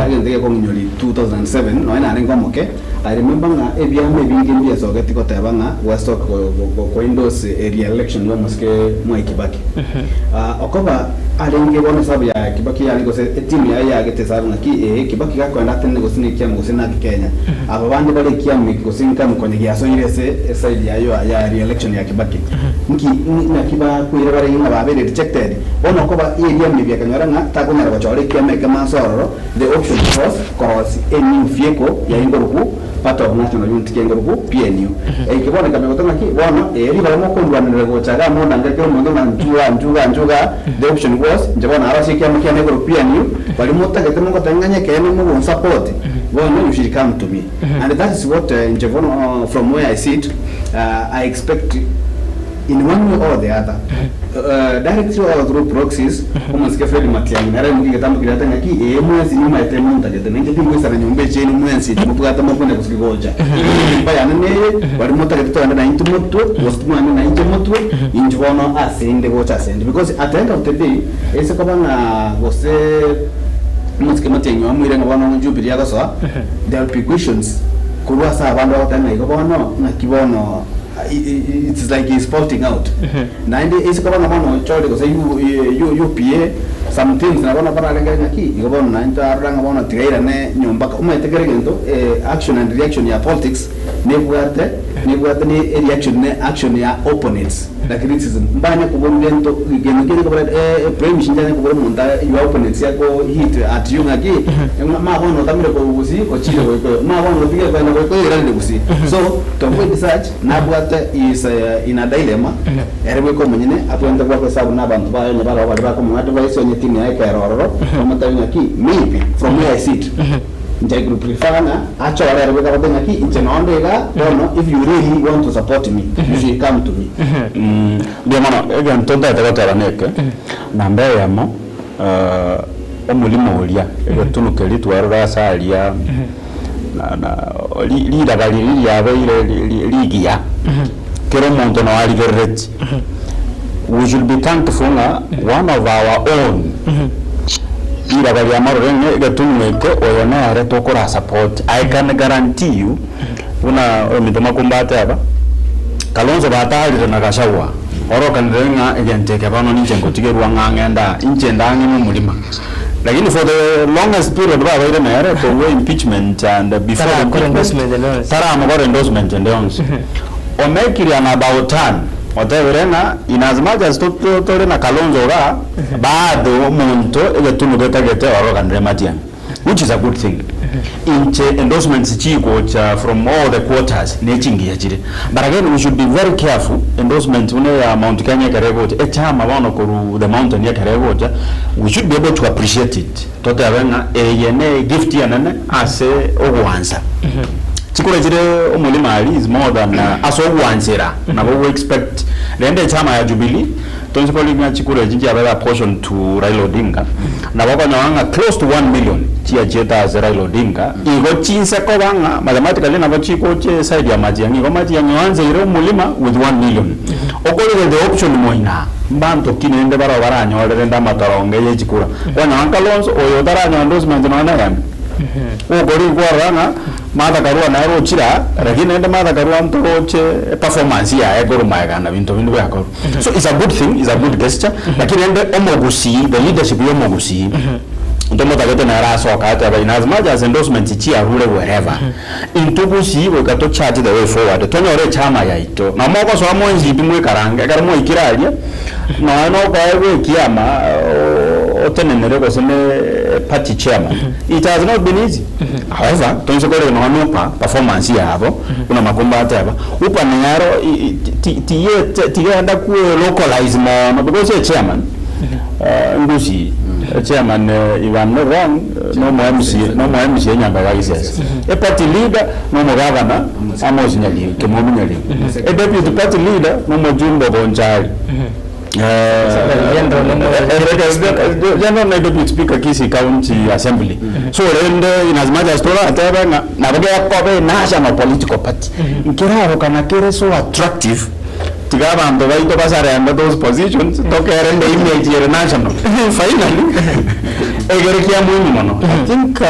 egento gekong'inyori 2007 nonya narenge omoke I remember ng'a ebiama ebinge mbiesogeti goteba ng'a gwesoka go endorse a re-election ya omosike Mwai Kibaki. Okoba arenge bono esabu ya Kibaki yarenge gose etimu yaye yagete esabu ng'aki ee Kibaki gakoenda atenene gose ne ekiama gose naki Kenya. Aba bande bare ekiama eke gose nkamu konya giasoire ase eside yaye ya re-election ya Kibaki. Nki naki bakwire bare ng'a babeire rejected. Bono okoba ebiama ebi akanyora ng'a takonyara gochora ekiama ekemo ase ororo, the option was korosia a new vehicle yaye nkoruku Party of National Unity kengoruku PNU. Eke bono ekamanya goteba ng'aki bono ee ribaga mokondwanerera gocha igaa mondange kera omonto ng'a nchuga nchuga nchuga the option was inche bono narosie ekiama kiane igoro PNU baria motagete mogoteba ng'a ekeene mogonsupport bono you should come to me and that is what inche bono from where I sit I expect in one way or the other directly or through proxies omosike Fred Matiang'i nere aimokia egetambo keria ate ng'aki ee mwensi nimaete montagete nainche tingoisana nyomba eche ere mwensi timobwate mokone gose gocha enyomba yane neye baria motagete togende naintwe motwe gose timogende nainche motwe inche bono ase inde gocha ase inde because at the end of the day ase koba ng'a gose omosike Matiang'i oamoire ng'a bono Jubilee agosoa there will be questions korwa ase abande bagoteba ng'a igo bono ng'aki bono It's like he is faulting out. Naende ase koba ng'a bono ochore gose UPA some things na bono bararengere ng'aki igo bono naende twarora ng'a bono tiga airane nyomba omanyete kera egento action and reaction ya politics nebwate nebwate ne ereaction ne action ya opponents na criticism mbanya koborwa gento gento nkianya kobora premish nchianya kobora omonto your opponents ako hit at you ng'aki ma bono otamire korwa gusii ochire goikoyo ma bono otigire kogenda goikoyo oiranire gusii so To avoid such, nabwate is in a dilemma, ere bweka omonyene abwenerete goaka esabu na abanto baye onye baroo baria bakomoa advice onye team yaye ekera ororo, bamotebie ng'aki maybe from where I sit, inche I could prefer ng'a achore ere bweka agote ng'aki inche nonde igaa bono if you really want to support me, you should come to me. Mbuya mono, egento ntagete goteba neke, namba eyemo, omorimo oria, egetunu keria twarora ase aria. na na ri rilaga riria riabeire ri ri rigiya, kera omonto noo arigereretie. We should be thankful ng'a one of our own, rilaga riamarore ng'a egetunwa eke oyo nere tokora support. I can guarantee you, buna oyominto Makumba ateba, Kalonzo batarire na Gachagua. Orokanire ng'a egento eke bono ninche ngotigerwa ng'a ng'ende aa, inche inde ang'e nomorima. Lakini for the longest period babeire nere korwa impeachment and before the Tarakora impeachment, endorsement ende yonsi. taramokora endorsement ende yonsi. Omekire an about turn, otebire ng'a in as much as to- to- tore na Kalonzo igaa, bado omonto egetunu getagete orokanire Matiang'i. Which is a good thing. Inche endorsements chigocha from all the quarters ne chingiya chire. But again we should be very careful endorsement buna eya Mount Kenya ekero egocha, echama bono korwa the mountain ekero egocha, we should be able to appreciate it. Totebe ng'a eye ne egift enene ase ogoansa. Chikura chire omorimo aria is more than ase ogwanchera nabo we expect. Rende echama ya Jubilee, Tonsi kori ng'a chikura echi nchiabere apportioned to Raila Odinga, nabo okonyora ng'a close to 1 million chiachiete ase Raila Odinga, igo chinse koba ng'a mathematically nabo chigocha eside ya Matiang'i, igo Matiang'i oanseire omorima with 1 million. Okorire the option moina, mbanto ki naende barabwo baranyore rende amatoronge ye chikura. Kwanyora Kalonzo oyo otaranyora endorsement nonya na eyemo, gokori kwarora ng'a Martha Karua nere ochire aa, lakini naende Martha Karua ntoroche performance yaye korwa magega na binto binde biakorwa. So it's a good thing, it's a good gesture, lakini rende omogusii, the leadership ya omogusii, ntomotagete nere asoke atebe in as much as endorsements chiarure wherever, intwe gusii goika to chart the way forward, tonyore echama yaito. Na mogosoa mwensi pi mwekarange, ekero mwaikire aria, nonya nokoegwa ekiama otenenere gose ne party chairman, it has not been easy. However, toise korenda nonya Upa performance yabo, buna Makumba ateba, Upa nero tiyete tigenda kwe localize mono because e chairman Ngusi, chairman if I'm not wrong nomo MCA nomo MCA Nyambega Gisesa, e party leader nomo governor Amos Nyaribo Kimani Nyaribo, e deputy party leader nomojumbe Bonchari. General na deputy speaker Kisii County Assembly. So rende in as much as toratebe ng'a nabo gekoba e national political party nkerarokana kere so attractive tiga abanto baito basarende those positions tokerende image ere national. Finally egere kia muhimu mono I think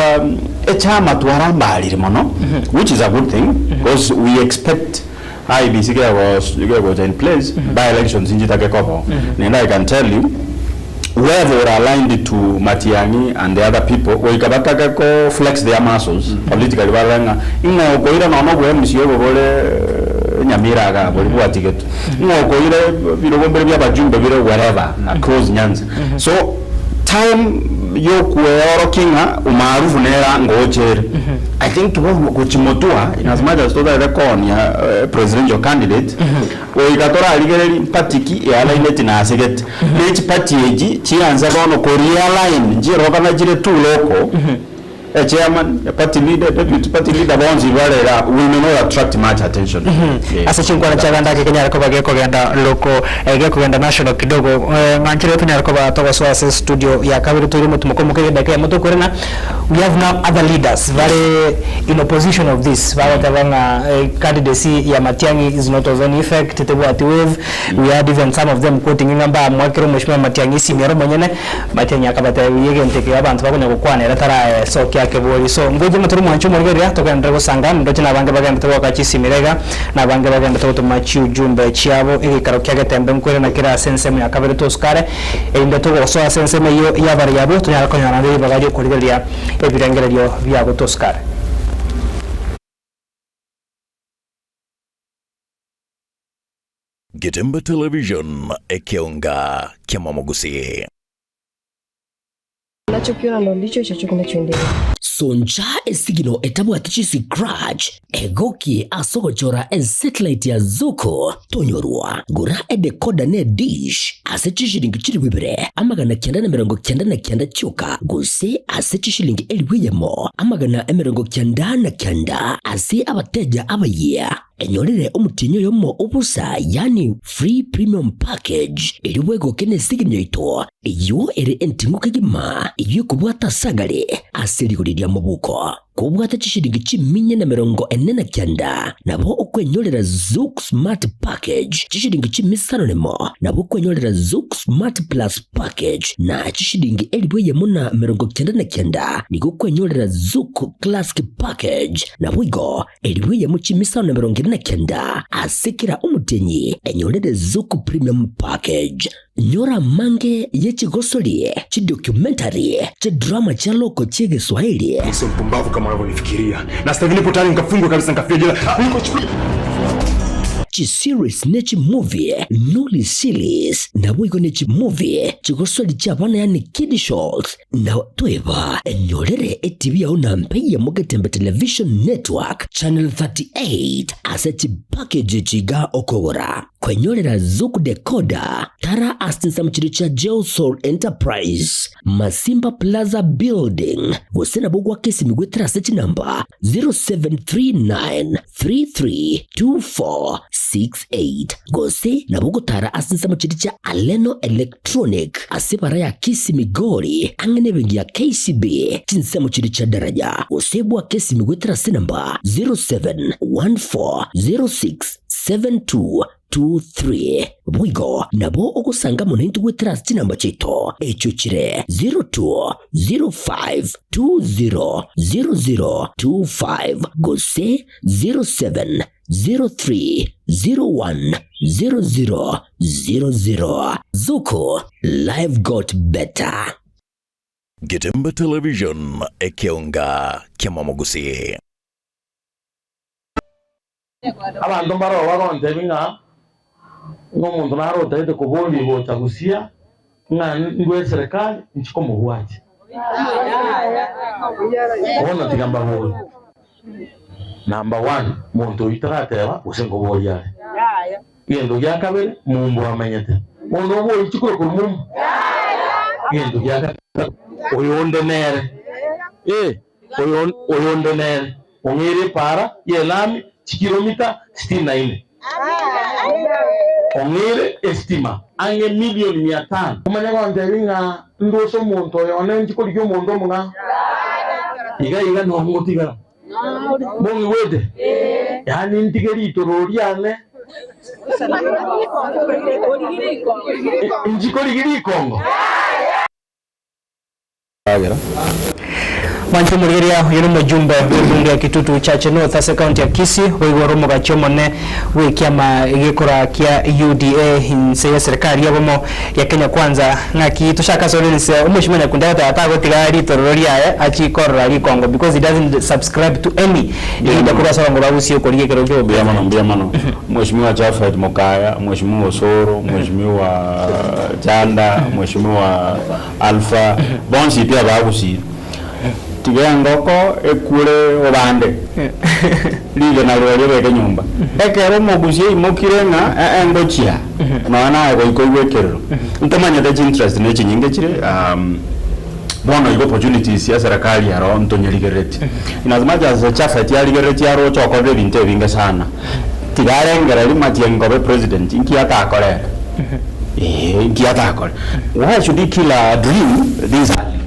echama twarambarire mono which is a good thing because we expect IEBC gegocha in place by elections inchitake kobo. Nenda I can tell you whoever were aligned to Matiang'i and the other people goika batake ko flex their muscles politically barore ng'a ing'o okoira nonya obwa MCA obo bore Nyamira iga bori bwatigetwe ing'o okoira birogo mbere bia abajumbe bire wherever across Nyanza so time yokueorokia ng'a umaarufu nera ngochere I think bono gochimotua in as much as totarete koonia presidential candidate goika torarigereria party ki ealigneti na asegete ne chiparty echi chianse bono ko realign nchirokana chire too local a chairman, a party leader, deputy party leader bonsi bare iga we may not attract much attention. Yeah. Ase chinkwana chiaganda ake kenyare koba gekogenda loko eh, gekogenda national kidogo eh, ng'anchire tonyare koba togosoa ase studio ya kabere toire omotumo moke edakika eyemo tokorena. We have now other leaders bare in opposition of this bagoteba ng'a eh, candidacy ya Matiang'i is not of any effect tebwati wave. We had even some of them quoting ng'a mbamwakere omweshimiwa Matiang'i esimi ere omonyene. Matiang'i akabatebia egento eke abanto bakonya gokwana ere tarasokia akebori. So ngocha ng'a tore mwanche omorigereria togenderere gosanga ndoche nabange bagenderete goaka chisimira iga nabange bagenderete gotoma chiujumbe chiabo egeikaro kia getembe nkwerena kere ase ensemo ya kabere tosukare erinde togosoa ase ensemo eyio y'abaria abwo tonyare konyora naende ribaga ri'okorigereria ebirengererio biabo tosukare. Getembe Television, ekeonga kiamamogusii. Unachokiona ndo ndicho hicho kinachoendelea. Soncha esigino etabwati chiscratch, egokie ase ogochora esatellite ya Zuku tonyorwa. Gora edecoder ne edish ase chishilingi chilifu ibere 999 chioka gose ase chishilingi 1,000 99 ase abateja abayia. Enyorere omotienyi oyomo obosa yaani free premium package erio bwegoke nesigini yaito eyio ere enting'u kegima eyio ekobwata ase agare ase rigori ria mobuko. Kobwate chishilingi chiminya na 49 nabo okwenyorera Zuku Smart Package chishilingi chimisano nemo nabo okwenyorera Zuku Smart Plus Package na chishilingi 1,099 nigo okwenyorera Zuku Classic Package naboigo 1,544. 29 ase kera omotienyi enyorere Zuku Premium Package. Nyora amange ye chigosori, chidocumentary, chidrama chia loko chi'Egeswahili, Sio mpumbavu kama unavyonifikiria. Na sasa hivi nipo tayari nikafungwe kabisa nikafia jela. Niko chiseries ne chimovie, noli series, naboigo ne chimovie chigosori chi'abana yaani kiddie shows. Na toeba enyorere etibi yao na mpe eyemo Getembe Television Network Channel 38 ase chipackage chiga okogora. Kwenyorera Zuku Decoder tara ase chinsemo chiria chia Geosol Enterprise, Masimba Plaza Building, gose nabo gwaka esimi goetera ase chinamba 0739332468 gose nabo gotara ase chinsemo chiria chia Aleno Electronic ase ebara ya Kisii Migori ang'e nebenki ya KCB chinsemo chiria chia Daraja gose bwake esimi goetera ase enamba 0714067223. Boigo nabo ogosanga amo naintwe goetera ase chinamba chiaito echio chire 0205200025 gose 0703010000. Zuku, life got better. Getembe Television, ekeonga kiamamogusii. Abanto mbaroo bagontebia ng'a ng'a omonto nare otagete koboria gocha gosia ng'a ndwe eserekari inche komobwatia. Bono tiga mbaborie, number one, monto oyio tarateba gose nkoboria are. Egento gia kabere, mumbo amenyete. Bono oborie chikura korwa mumbo? Egento gia gatato, oyonde nere, eh, oyo oyonde nere ong'eire epaara y'elami chikilomita sitini na ine, ong'eire esitima ang'e milioni mia tano. Omanye gontebia ng'a ndose omonto oyo one inche korigia omonto omong'ao iga iga nonya ngotigara. Mong'igwete? Yaani ntige ritororo riane inche korigia rikongo? Mwanche omorigereria oyo nomojumbe bw'ebunge ya Kitutu Chache North ase ekaunti ya Kisii, boigo ore omogachi omonene bw'ekiama gekora kia UDA inse y'eserekari y'obomo ya Kenya Kwanza. Ng'aki tochake ase ore inse omweshimiwa Nyakundi agoteba tagotiga ritororo riaye achie korora rikongo because he doesn't subscribe to any leader korwa ase orongo rwa Gusii okorigia ekerogo kia Mbuya mono, obopresident. mbuya mono. Mheshimiwa Japhet Mokaya, Mheshimiwa Osoro, Mheshimiwa Chanda, Mheshimiwa Alpha, bonsi pi abagusii. Tiga engoko ekure obande, rigena rirorio obeke nyomba. Ekero omogusii aimokire ng'a ee ngochia, nonya naye goika oigwe ekerero. Ntomanyete chinterest ne chinyinge chire bono igo opportunities cia serikali aro ntonyerigerereti. In as much as Japhet yarigereretie aroche okorire ebinto ebinge sana, tiga arengererie Matiang'i koba epresident, inki atakora ere? Eeh, inki atakore? Why should he kill a dream this early?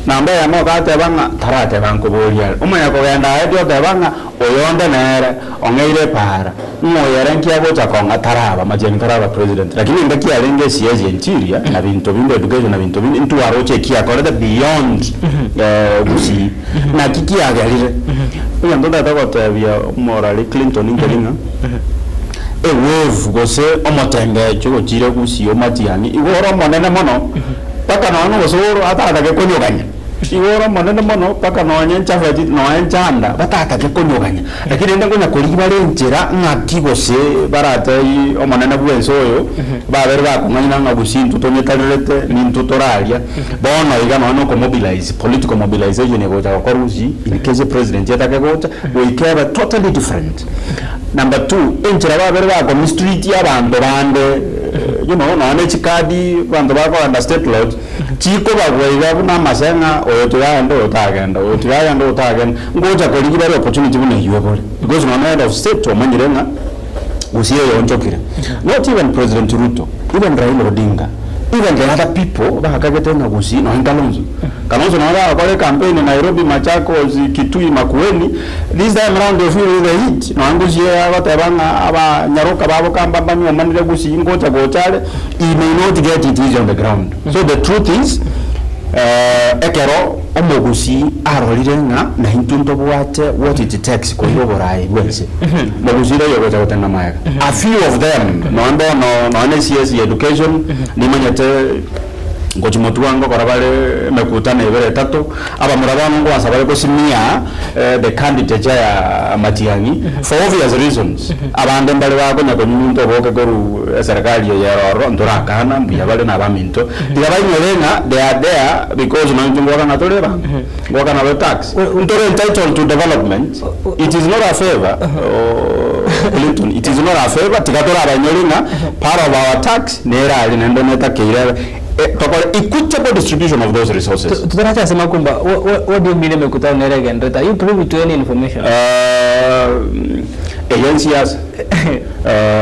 Namba eyemo ogateba ng'a tarateba nkoboria are. Omanya kogenda aye pi oteba ng'a oyonde nere ong'eire epaara, ng'a oyo ere nki agocha kong'a taraba Matiang'i taraba president. Lakini engaki arenge esiasi ya interior na binto binde education na binto binde ntwaroche eki akorete beyond gusii. Naki kiagerire? Egento ntagete gotebia omorari Clinton nkeri ng'a ewave gose omotengecho gochire gusii omatiang'i igo ore omonene mono mpaka nonya na osoro atatake konyoganya. Igo ore omonene mono mpaka nonya enchafeti nonya enchanda batatake konyoganya. Lakini rende nkonya korigia bare enchera ng'aki gose baratebie omonene bw'ense oyo babere bakong'aina ng'a gusii intwe tonyetarerete nintwe toraria. Bono iga nonya na okomobilize, political mobilization egocha gokorwa gusii in case epresident etake gocha, goika ebe totally different. Number two, enchera babere bakomistreat abanto bande you know nonya na echikadi abanto bakogenda state lodge, chikobagwa iga buna amase ng'a oyo tiga agende oyo tagenda, oyo tiga agende oyo tagenda, ngocha korigia bare opportunity buna eywo ebore. Because nonya na head of state omanyire ng'a gusii eye onchokire. Not even President Ruto, even Raila Odinga, even the other people bakagete ng'a gusii nonya Kalonzo. Kalonzo nonya bagakora ecampaign Nairobi, Machakos, Kitui, Makueni, this time round they feel the heat nonya gusii eye agoteba ng'a abanyaroka babo kamba mbanywomanire gusii ngocha gocha are, he may not get it easy on the ground. So the truth is, ekero. Omogusii arorire ng'a naintwe ntobwate what it takes koira oboraai bwense. Mogusii rirorio ogocha gotenena magega. A few of them, nonya bono nonya ne CS ya education, nimanyete ngochia motwe ngokora bare emekutano ebere etato, abamura bono ngoansa bare gosimia the candidature ya Matiang'i for obvious reasons. Abande mbare bakonya konyunyunta oboke korwa eserekari eye ere ororo, ntorakana mbuya bare na abaminto, tiga bainyore ng'a they are there because nonye intwe ngoakana tore ebango, ngoakana tore tax, ntore entitled to development, it is not a favour Clinton, it is not a favour, tiga torabainyore ng'a part of our tax nere aria naende netakeire ebe, tokore equitable distribution of those resources. Totaracha ase makumba, what do you mean emekutano nere egenderete? Are you privy to any information? Eye nsiasa.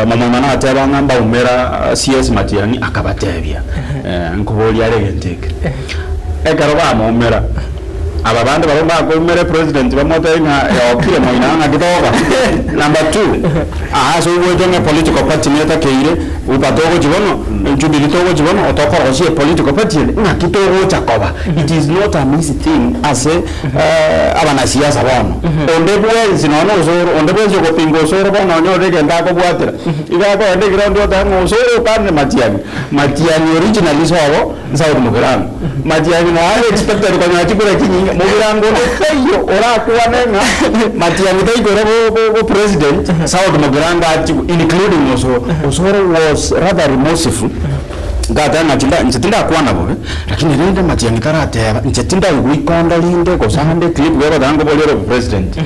Momoima nagateba ng'a mbaumera CS Matiang'i akabatebia, nkoboria are egento eke. Ekero bamoumera, aba bande barabwo mbakoumera epresident bamotebie ng'a eokire moino ng'aki togoka. Number two, aa ase ogoeta ng'a epolitical party netakeire, Wiper togochia bono, Jubilee togochia bono, otokorosia epolitical party ende, ng'aki togocha koba. It is not an easy thing ase abanasiasa bono. Onde bwensi nonya na Osoro, onde bwensi ogopinga Osoro bono onyorire egento akobwatera, iga akogenda eground oteba ng'a Osoro okanire Matiang'i. Matiang'i originally sobo South Mugirango. Matiang'i nonya are expected konyora chikura chinyinge, Mugirango onde taiyo orakwane ng'a Matiang'i taikore bo bo bo president, South Mugirango achigwe including Osoro. Osoro was rather remorseful. Ngateba ng'a chinda inche tindakwana bobe, lakini rende Matiang'i tarateba, inche tindaigwa ikondo rinde gose ande clip gegoteba nkoboria ore obopresident.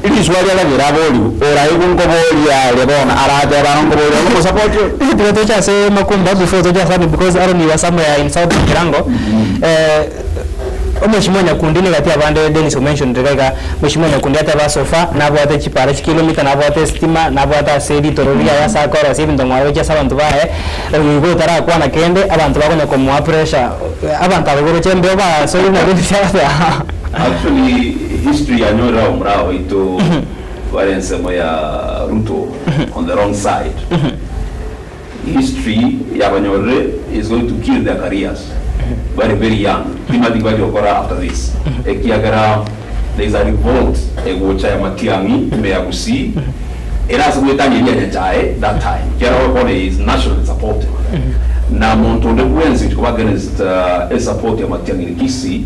Riswa riria riria aborigwe, oraigwe nkoboria are bono, aratebe aro nkoboria ore omosapoti oyo. Tiga toche ase Makumba before toche ase Aroni because Aroni you are somewhere in South Mugirango. Omweshimiwa Nyakundi nigo ati abande Dennis omentioned iga iga, Mweshimiwa Nyakundi ateba so far nabwate chipara chikilomita, nabwate estima, nabwate ase ritoro riaye ase akorosia ebinto ng'ora gochia ase abanto baye, oyo igo otarakwana kende, abanto bakonya komoa pressure, abanto aba igoro chembeo basoire nabio ebiasara. Actually history yanyorire abamura baito bare ensemo ya Ruto on the wrong side. History yabanyorire is going to kill their careers bare very young timanyeti ki baria gokora after this ekiagera there is a revolt egocha ya Matiang'i ime ya Gusii ere ase goetania Elia Nyachae that time ekiagera bono he is nationally supported na monto onde bwensi ochi koba against esupport ya Matiang'i in Kisii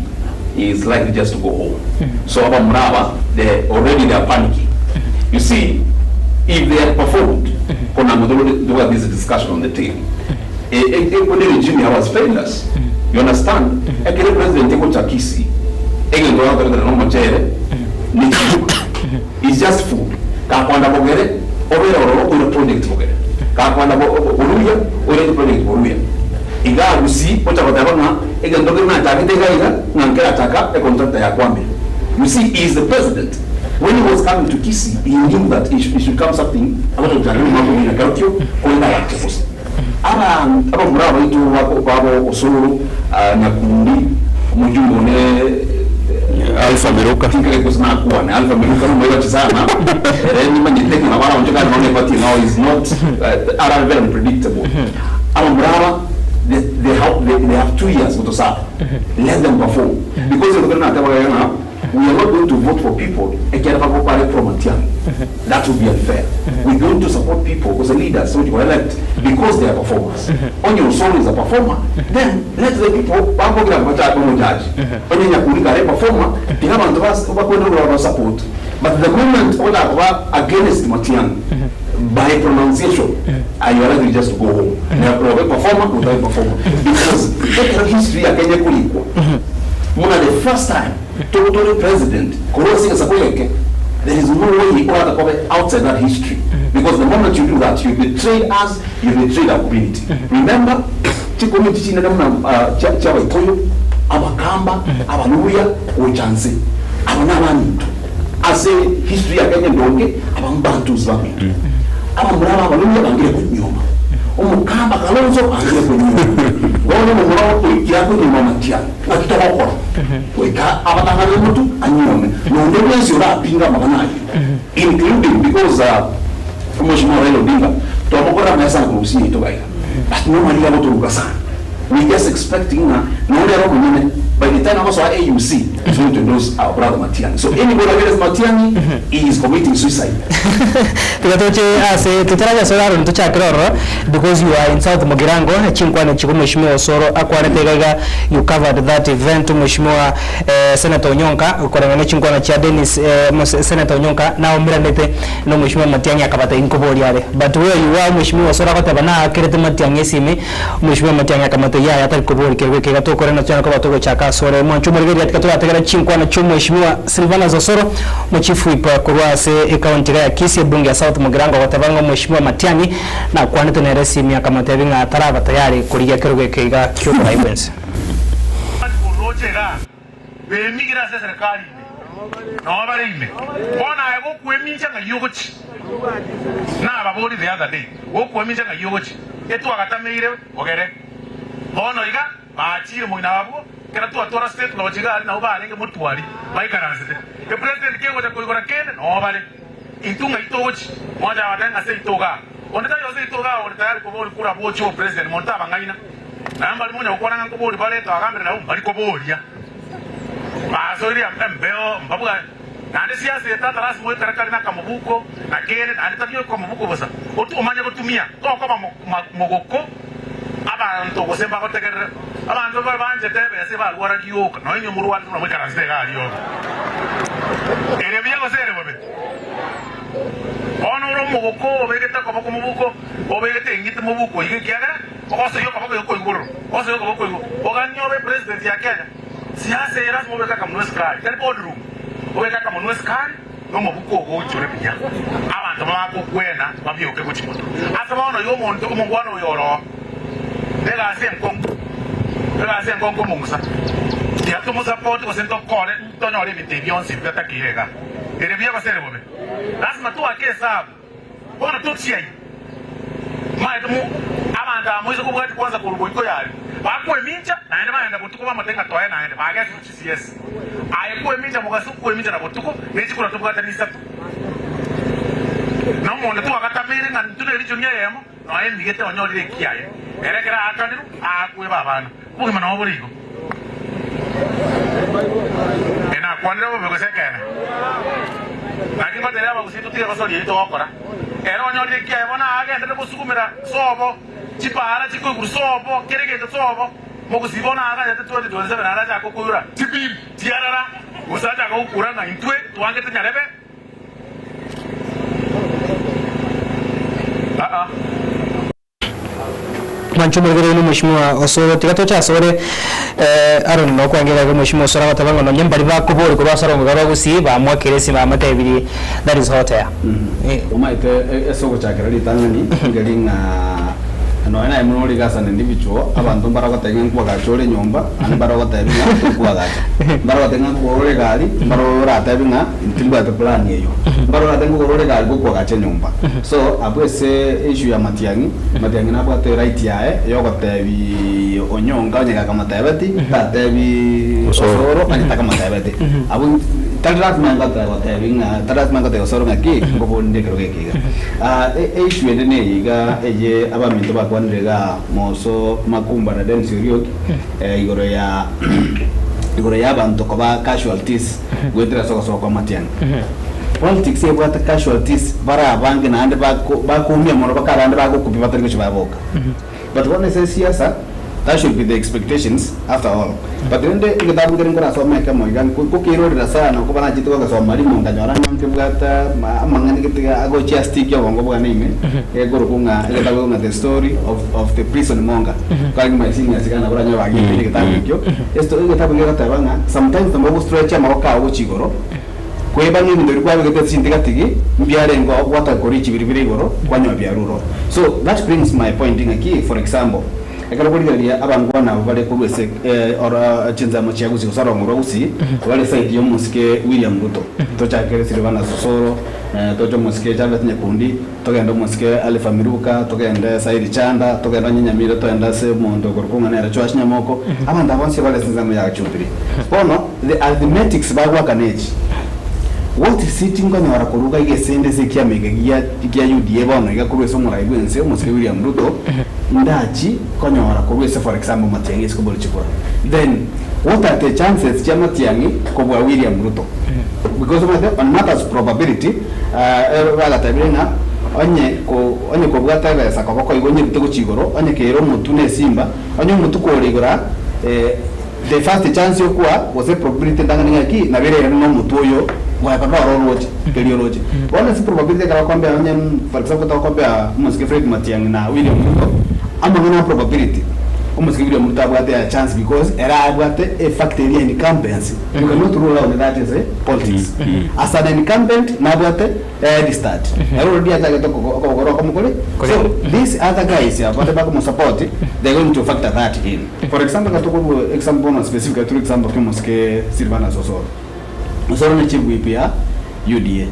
he is likely just to go home so abamura aba they already they are panicking you see if they had performed Konango tobwate this discussion on the table ekone regime yabo has failed us you understand ekere president egocha Kisii egento agotoretera na omochere ne chibuku is just food gakwanda bogere obere ororo oire project bogere gakwanda boruya oire project boruya igaa Gusii ocha goteba ng'a egento kere nachagete iga iga ng'a nkerachaka econtractor yakwamire you see he is the president. When he was coming to Kisii, he knew that he should come something agocha gochaka omwaka omuya kerokio korende agacha bosa. Abanto abamura abaito bako babo Osoro, Nyakundi, omojumbe one Alpha Miruka. Tinkare gose nakwane Alpha Miruka nomoirochi sana ere nimanyete ng'a nabo araonchoke are nonya eparty ng'ao is not are very unpredictable. Abamura aba they they have they have 2 years gotosaba let them perform because egento kere natebaga iga ng'a We are not going to vote for people ekiagera bagokwana from Matiang'i. That would be unfair. We going to support people gose leaders which we elect because they are performers. Onye Osoro is a performer, then let the people bakogira bacha bamojaji. Onye Nyakundi kare performer, tiga abanto bas bakwenda korora ba support. But the moment ogochaka koba against Matiang'i by pronunciation, ah, you are likely just to go home. Na obe performer, otabe performer. Because ekero history ya Kenya ekorikwa, Buna the first time togotore president korwa ase egesaku egeke, there is no way orata kobe outside that history because the moment you do that you betrayed us, you betrayed our community. Remember chicommunity chinene buna chia chiabaikoyo, abakamba, abaluhya gocha nse, aba nabaminto ase history ya Kenya endonge aba mbantus baminto. Abamura aba abaluhya bangire konyuoma, omokamba Kalonzo angire konyuoma, bono omomura oikire akonyuoma Matiang'i. Naki togokora? Goika abatang'ani omonto anyuome nonde bwensi orapinge amang'ana ayio, including because Omweshimiwa Raila Odinga twamokorera amaya sana korwa gusii yaito iga iga, but normally iga agotoruka sana. We just expecting ng'a nonde ere omonyene. By the time agosoa AUC is going to endorse our brother Matiang'i. So anybody against Matiang'i he is committing suicide. Tiga toche ase totaracha ase oraro ntochakere ororo because you are in South Mugirango chinkwana echi Mheshimiwa Osoro akwanete iga iga you covered that event Mheshimiwa eh, Senator Onyonka koreng'ana ne chinkwana chia Dennis eh, mose- Senator Onyonka naomeranete na Mheshimiwa Matiang'i akabatebia nkoboria are but where you are Mheshimiwa Osoro agoteba naakerete Matiang'i esimi Mheshimiwa Matiang'i akamotebia yaya tari koboria kerogo eke iga tokore na tonyare koba togochaka asore. Mwanche omorigereria tiga torategere chinkwana chi'Omweshimiwa Silvanus Osoro, Omochief Whip korwa ase ecounty iga ya Kisii ebunge ya South Mugirango agoteba ng'a Omweshimiwa Matiang'i nakwanete nere esimi akamotebia ng'a taraba tayari korigia kerogo eke iga ki'oborai bwense. Oroche igaa, bemigire ase eserekari ime, nao bare ime. Bono aye gokwemiincha ng'ai ogochia? Nababorie the other day, gokwemiincha ng'ai ogochia? Etwagatameire ogere. Bono iga baachire moino abwo, ekero twatwara state lodge iga aria nabo barenge motwari baikaransete. Epresident kegocha koigora kende noo bare. Intwe ng'ai togochia? Mocha abatebie ng'a seito igaa. Onde taiyo seito igaa ore tayari koboria kura bwochie obopresident monto tabang'aina. Naende mbari monya gokwana ng'a nkoboria bare twagambire nabwo mbari koboria. Basoirie embeo mbabwa naende siasa eye tata lasima oikare kare nakamobuko na kende naende tari okamobuko bosa omanye gotumia tokoba mogoko abanto gose mbagotegerere abanto bare banchete ebesa ebarwara rioka nonya inwe morwarete buna moikaransete iga aria obe ere buya gose ere bobe. Bono ore omogoko obegete okoboko mobuko obegete eng'iti mobuko iga ekiagera ogosoyia okoboko igo koigororo ogosoyia okoboko igo oganie obe president ya Kenya. Siasa eye lasima obeke akamonwa esukari, tari boardroom, obeke akamonwa esukari na omobuko ogo oichore buya, abanto bagokwena babioke gochia motwe. Ase bono oyo omonto omongwana oyo oroo, egasi enkong'u, egasi enkong'u komong'usa, tiga tomosupport gose ntokore tonyore ebinto ebi bionsi ebi batakeire igaa. Ere buya gose ere bobe? Lasima toake esabu. Bono tochiai maete mo abanto aba moise kobwatia kwanza korwa boiko yare bakoemincha naende bagenda botuko bamote ng'a toe naende bagesire chisiesi aye koemincha mogaso koemincha na botuko ne chikura tobwatani isato na omonto twagatameire ng'a intwe ne richonia eyemo noe emigete onyorire ekiaye ere ekero aakanirwe aakweba abana obogima nabo bore igo Nakwanire bobe gose ekeene? Naki ngoteebia abagusii totige gosoria ebi togokora. Ere onyorire ekiaye bono agenderere gosugumera sobo, chipaara chikoiguru sobo, kera egento sobo. Mogusii bono aganyete 2027 arachake koigura chibimu chiarara, gose achake gokura ng'a intwe twangete nyarebe. Aa. Mwanche omorigereria na omweshimiwa Osoro, tiga toche asore Aaron nokwangera iga omweshimiwa Osoro agoteba ng'a nonye mbari bakoboria korwa ase orongo iga rwa Gusii bamwakere esimi bamotebirie that is hot air. Omanyete ase ogochakera ritang'ani nkeri ng'a nonya naye buna ore iga as an individual abanto mbaragotebia ng'a nkwagacha ore enyomba naende mbaragotebia ng'a tokwagacha. Mbaragotebia ng'a nkogora ore egari mbaro oratebe ng'a Timbwate plan eyio. Mbare orate nkogora ore egari gokwagacha enyomba. So abwo ase issue ya Matiang'i, Matiang'i nabwate right yaye yogotebi Onyonka onye gakamotebeti, tatebi Osoro onye takamotebeti. Abwo tari lasima ngote gotebi ng'a tari lasima ngotebi Osoro ng'aki nkobonire ekerogo eke iga. E issue ende neye iga eye abaminto bakwanire igaa Moso Makumba na Dennis Orioki igoro ya igoro ya abanto koba casualties. Goetera ase ogosoa kw'amatiang'i. Politics ebwate casualties bare abange naende bako bakoumia mono baka abande bagokubia batari gochia baboka. But bono ase esiasa that should be the expectations after all. But rende egetabu nkere nkorasome ekemo iga nkokeirorera sana okoba nachete gogesoma rimo nkanyora ng'a nkebwate amang'ana gete agochia stick obongo bwane ime egekorokwa ng'a egetabu ng'a the story of of the prison monger. Kwani my seniors iga nabo oranyore bageteire egetabu ekio. Esto egetabu gegoteba ng'a sometimes nabo ogostretch amaboko ao gochia igoro, kweba ng'a ebinto biria kwabegete ase chintigatigi mbiarenge oo gwataka koreach biria bire igoro kwanyora biarure oo. So that brings my point ng'aki for example, ekero okorigereria abangwana aba bare korwa ase oro chinsemo chia Gusii gose orongo rwa Gusii, bare side ya omosike William Ruto, tochakere Silvanus Osoro, toche omosike Charles Nyakundi, Togende omosike Alifa Miruka, togende Sairi Chanda, togende onye Nyamira toende ase omonto okorokwa ng'a nere Joash Nyamoko, abanto aba bonsi bare ase ensemo ya Jubilee. Bono the arithmetics bagoakana echi, what seat nkonyora korwa iga esende ase ekiama eke gia gia UDA bono iga korwa ase omorai bwense omosike William Ruto, ndachi konyora korwa ase for example Matiang'i ase kobori chikura. Then. What are the chances chia Matiang'i kobua William Ruto? Because omanyete on matters probability bagatebire ng'a onye ko onye kobwate ebesa koboko igo onyerute gochia igoro, onye kere omotwe na esimba, onye omotwe kore igoro aa the first chance okwa gose probability entang'ani ng'aki nabo ere na omotwe oyo goeka noro oroche keria oroche. Bono ase probability ekero okombea onye for example togokombea omosike Fred Matiang'i na William Ruto, amang'ana a probability omosike William Ruto abwate a chance because ere abwate e factor eria ya incumbency. You cannot rule out that ase politics. As an incumbent nabwate a head start. Ere already achagete okoboko okomo kore. So these other guys aba baria bakomosupport they are going to factor that in. For example ekero tokorwa example bono specifically tore example kia omosike Silvanus Osoro. Osoro ne chief whip ya UDA.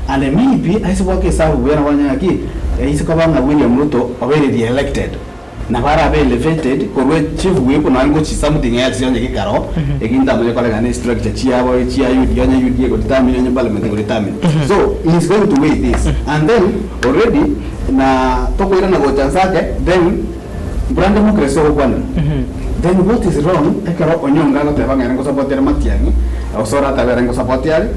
And maybe aise goaka esabu buya nabo onye ng'aki aise koba ng'a William Ruto obeire re-elected nabo arabe elevated korwa chief whip nonye gochi something else onye gekaro eki ntamanye koreng'ana ne structure chiabo chia UDA onye UDA go determine onye parliament go determine. So he is going to weigh this and then already na tokoirana gocha nse ake then Mbura ndemokristo ogokwanera. Then what is wrong ekero Onyonga agoteba ng'a ere ngosupport are Matiang'i, Osoro atebe ere ngosupport are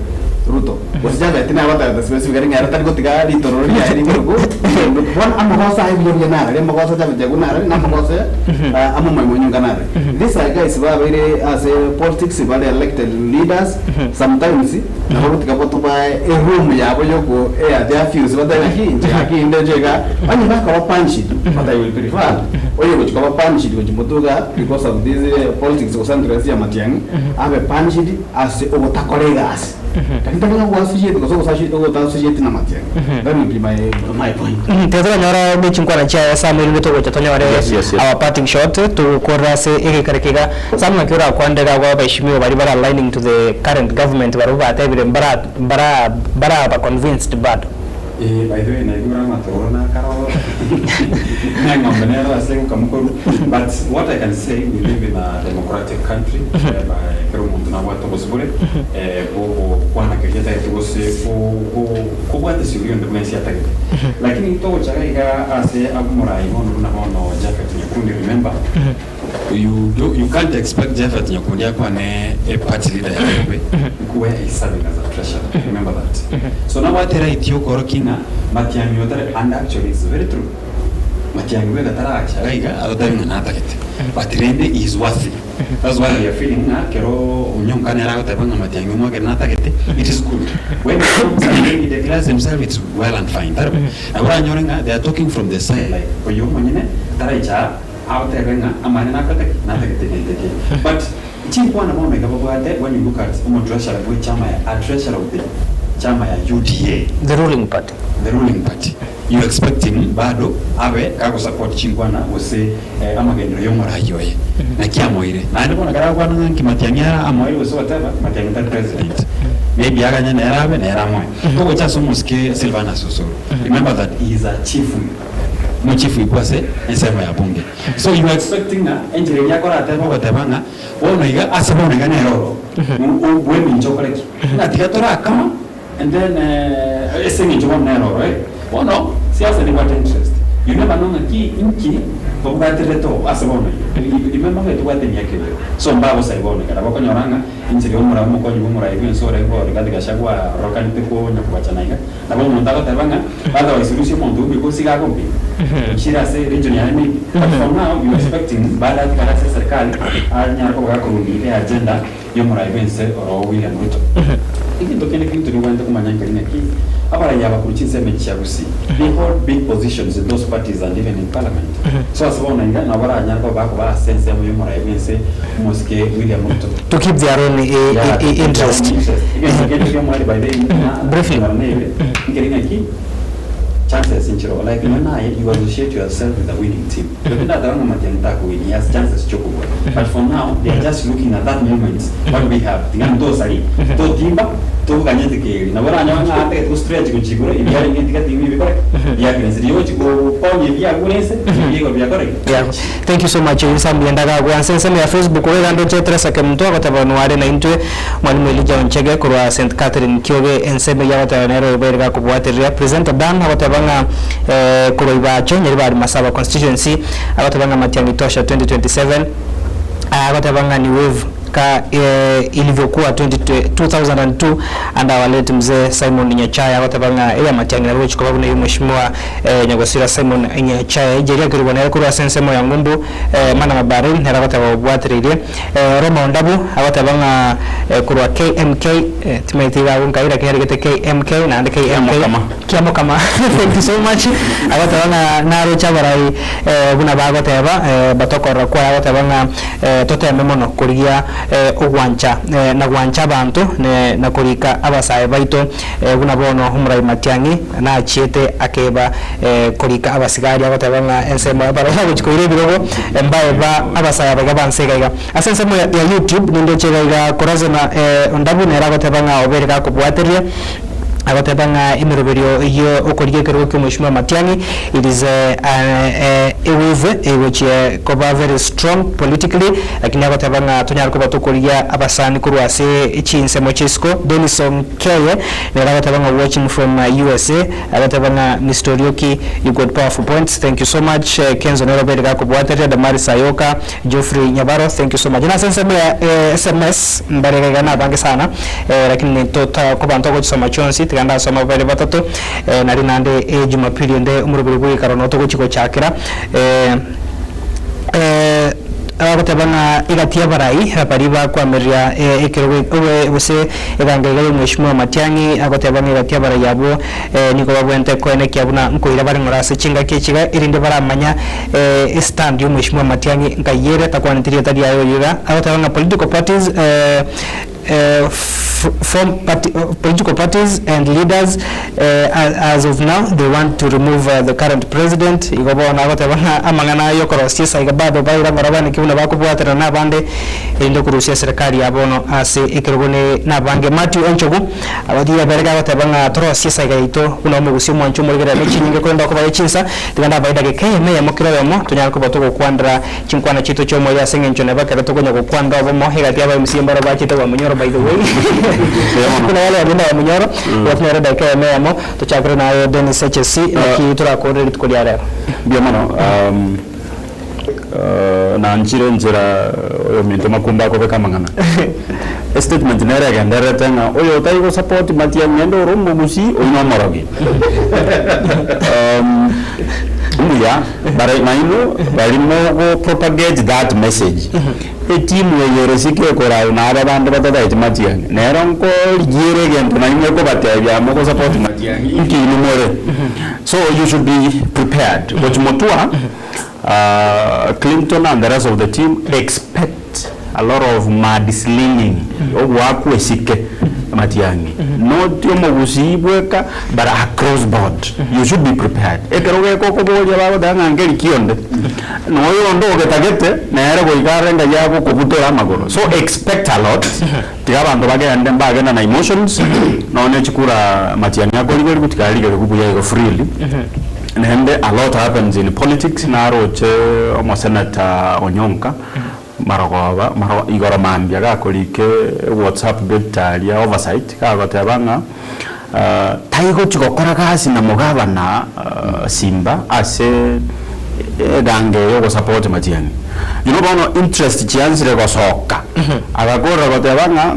Ruto. Gose Japhet naye agotebete specifically ng'a ere tari gotiga ritororo riaye rikorokwo William Ruto. Bono amagoso aye buya buya narari, amagoso a Japhet agwo narari, na amagoso ya amo Omoimo Onyonga narari. These are guys babeire ase politics bare elected leaders, sometimes nabo gotiga botobae eroom yabo yoko air their views batebe ng'aki inche gaki inde inche igaa, onye bakoba punished but I will prefer oyo ogochi koba punished gochi motwe igaa because of this politics gose influence ya Matiang'i abe punished ase ogotakora egasi. Lakini tari ng'a go associate gose ogosashi ogota associate na Matiang'i. That will be my my point. Tiga toranyore ne chinkwana chiaye Sam erinde togocha tonyore Yes, yes, yes. our parting shot togokorera ase egekare keiga. Sam naki orakwanere agwo abaheshimiwa baria bare aligning to the current government barabwo batebire mbara mbara mbaraba convinced bado. Eeh by the way naigure amatororo nakaroro na eng'ombe nero ase egokamwa korwa but what I can say we live in a democratic country whereby kera omonto nabwate obosibore bwa ogokwana keria atagete gose ko- ko- kobwata esuguri onde bwensi atagete. Lakini togocha iga ase omorai bono buna bono Japhet Nyakundi remember You do you can't expect Japhet Nyakundi akwane a party leader yaye bobe where he is serving as a treasurer remember that so nabwate right yokorokia ng'a Matiang'i otare and actually it's very true Matiang'i bweka taracha iga iga agotebi ng'a natagete but rende he is worthy that's why we are feeling ng'a kero Onyonka nere agoteba ng'a Matiang'i omwakere natagete it is good when he comes and then he declares himself it's well and fine tari bo? Nabo oranyore ng'a they are talking from the side like oyo omonyene taraicha aa Agotebe ng'a amaene nakorete ki? Natagete gento eke. But chinkwana bono iga babwate when you look at omo treasurer bwe chama ya a treasurer of the chama ya UDA. The ruling party. The ruling party. You expecting bado abe gagosupport chinkwana gose amagenderero yomorai oye. Naki amoire. Naende bono ekero agokwana ng'a nki Matiang'i ara amoire gose whatever, Matiang'i tari president. Maybe aganye nere abe nere amoe. Togocha ase omosike Silvanus Osoro. Remember that he is a chief whip. Mochifu ikwe ase ensemo ya bunge. So you are expecting ng'a enchera eria akoratebe ogoteba ng'a bono iga ase bono iga nere oro bwemincha okore ki? Ng'a tiga torakama and then ase eng'encho bono nere oro eh. Bono siasa nebwate interest. You never know ng'aki inki babwaterete oo ase bono iga. Remember ng'a etobwate emiaka ebere. So mbagosai bono iga. Nabo okonyora ng'a enchera ya omora omokonyi bwa omorai bwa ense orenge oo Rigathi Gachagua arokanete konya kobachana iga. Nabo omonto agoteba ng'a otherwise rusia omonto obe because iga agompia chire ase region yaye maybe but for now you expecting bado atigare ase eserikali anyare koba gakorundia e agenda yomorai bwense oro William Ruto. Egento kende kegento nigwenerete komanya nkeri ng'aki abarai aba korwa chinsemo echi chia Gusii they hold big positions in those parties and even in parliament so ase bono iga nabo baranyare koba bakoba ase ensemo yomorai bwense omosike William Ruto. To keep their own Yeah, to keep their own interest. interest. Egento kende ki'omweri by the way, na- Briefly. na nebe, nkeri ng'aki, chances nchiro like nonya naye you associate yourself with a winning team. Nonye ndateba ng'a Matiang'i takowin, he has chances chi'okobua. But for now, they are just looking at that moment, what we have. Tiga ntosari, totimba, toganyete keri. Nabo oranyore ng'a atagete go stretch gochia igoro, ebi arenge tiga tiga ebikore ki? Biakire inse. Riria ogochia kokonya ebi agure inse, ebi igoro biakore ki? Yeah. Thank you so much Oyusa mbuya gagwansa ensemo ya Facebook iga iga ndoche Teresa Kemunto agoteba nware naintwe Mwalimu Elijah Onchege korwa St Catherine Kioge ensemo eyio agoteba nere oyobaire gakobwatereria Presenter Dan agoteba ng'a korwa Ibacho Nyaribari Masaba Constituency agoteba ng'a Matiang'i Tosha 2027 agoteba ng'a ni wave. ka eh, ilivyokuwa 20 2002 under our late mzee Simon Nyachae agoteba ng'a eya Matiang'i nabo gochia koba buna eyio Mheshimiwa eh, Nyagosira Simon Nyachae. Ejeria ekerigwa nere korwa ase ensemo ya ng'umbu eh, Mana Mabare nere agoteba obwatereirie eh, Roma Ondabu agoteba ng'a eh, korwa KMK eh, timaeti iga abwo nkai lakini arigete KMK naende KMK Kiamokama. Kiamokama thank you so much agoteba ng'a naroche abarai eh, buna bagoteba eh, batokorora kwaye agoteba ng'a eh, toteme mono korigia eh, ogwancha eh, na gwancha abanto ne na korika abasae baito eh, buna bono omorai Matiang'i nachiete akeba eh, korika abasigari agoteba ng'a ensemo abarai bagochia koira ebirogo eh, mbae ba abasae aba iga ba nse iga iga. Ase ensemo ya ya YouTube nindoche iga iga Corazon eh, Ondabu nere agoteba ng'a obeire gakobwateria Agoteba ng'a emeroberio eyio okorigia ekerogo ki'omweshimiwa Matiang'i it is a a wave egochia koba very strong politically lakini agoteba ng'a tonyare koba tokorigia abasani korwa ase chinsemo chia isiko. Dennis Onkeye nere agoteba ng'a watching from usa agoteba ng'a Mister Orioki you got powerful points thank you so much Kenzo nere obeire gakobwateria Damaris Ayoka Geoffrey Nyabaro thank you so much. Nase ensemo ya sms mbare iga iga nabange sana lakini tota koba ntogochisoma chionsi tiga ndasome babere batato nari naende ejumapili ende omoroberi bw'egeikaro noo togochi gochakera Agoteba ng'a egati y'abarai baria bakoamereria ekerogo gose ebango iga y'omweshimiwa Matiang'i agoteba ng'a egati y'abarai abwo nigo babwenerete koenekia buna nkoira bare ng'ora ase chingaki echi iga erinde baramanya estand y'omweshimiwa Matiang'i nkai ere takwaneti rieta riaye oyio iga agoteba ng'a political parties form party, political parties and leaders as of now they want to remove the current president igo bono agoteba ng'a amang'ana aya yokorosia esaiga bado baira ng'ora baneki buna bakobwaterana na abande erinde korusia eserekari ya bono ase ekerogo ne nabange Mathew Enchogu agotiga abere gagoteba ng'a torosie esaiga yaito buna omogusia omwancho omorigerera ne chinyinge korende okobaria chinsa tiga ndabae edageka eyemo eyemo kera oyomo tonyare koba togokwanera Chinkwana chiaito chi'omoyo ase engencho neba ekero tokonya gokwanera obomo egati y'aba MC mbaro bachete gwa Munyoro by the way. Buna wale bagenda gwa Munyoro, igo tonyore edaika eyemo eyemo tochakere naye Dennis HSC naki torakorere rituko ria rero. Mbuya mono. Um, uh, nanchire enchera oyominto Makumba akobeka amang'ana. Estatement nere egendererete ng'a oyo otari gosupport Matiang'i ende ore omogusii oyio nomorogi. Um, mbuya bare nainwe bari mogo propagate that message etimu eye ere siko ekorayo na aba bande batataeti Matiang'i nero nkorigia ere egento nainwe ekobatebia mogo support Matiang'i inki inwe more so you should be prepared gochi motwa Clinton and the rest of the team expect a lot of mudslinging ogoakwa esike Matiang'i not omogusii bweka but across board you should be prepared ekero geka okoboria bagoteba ng'a nkeri ki onde na oyonde ogetagete nere goika are ngai agokobutora amagoro so expect a lot tiga abanto bagende mbagenda na emotions nonye chikura Matiang'i akorigerigwa tiga arigerigwe buya igo freely naende a lot happens in politics naroche omosenator Onyonka Marogoba, maro, igoro mambia gakorika ewhatsapp gete aria oversight, gagoteba ng'a taigochi gokora gasi na mogavana Simba ase egango eye ogosupport Matiang'i. You know bono interest chiansire gosoka, agakorera goteba ng'a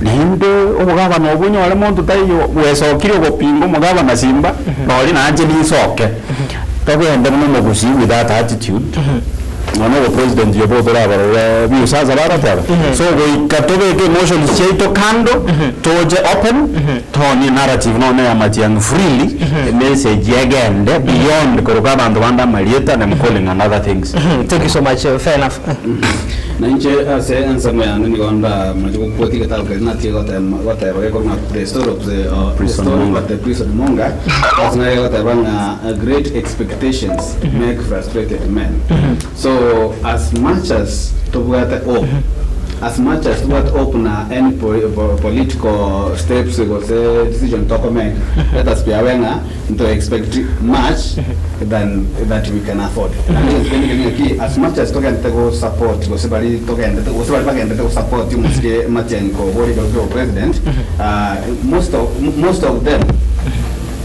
naende obogavana obwo onyore monto taiyo bwesokire ogopinga omogavana Simba, nori nache ninsoke. Togende buna omogusii with that attitude. Nonya obopresident obo torabarore biusaza bagoteba. So goika tobeke emotions chiaito kando, toche open, toonie narrative nonya ya Matiang'i freely, emessage egende beyond koroka abanto bande amarieta name calling and other things. Thank you so much, fair enough. Na inche ase ensemo yane nigo ndamache goquote egetabu keria natige gotema goteba gekorwa ng'a The Story of the uh, The Prison Story Monger. of the Prison Monger, ase nare egoteba ng'a great expectations make frustrated men. So as much as tobwate hope, as much as tobwate hope na any political steps gose decision toko make, let us be aware ng'a nto expect much than that we can afford. Naende egento kende keri ng'aki as much as togendete go support gose bari togendete gose bari bagendete go support omosike Matiang'i koboria ekero kia obopresident, most of most of them.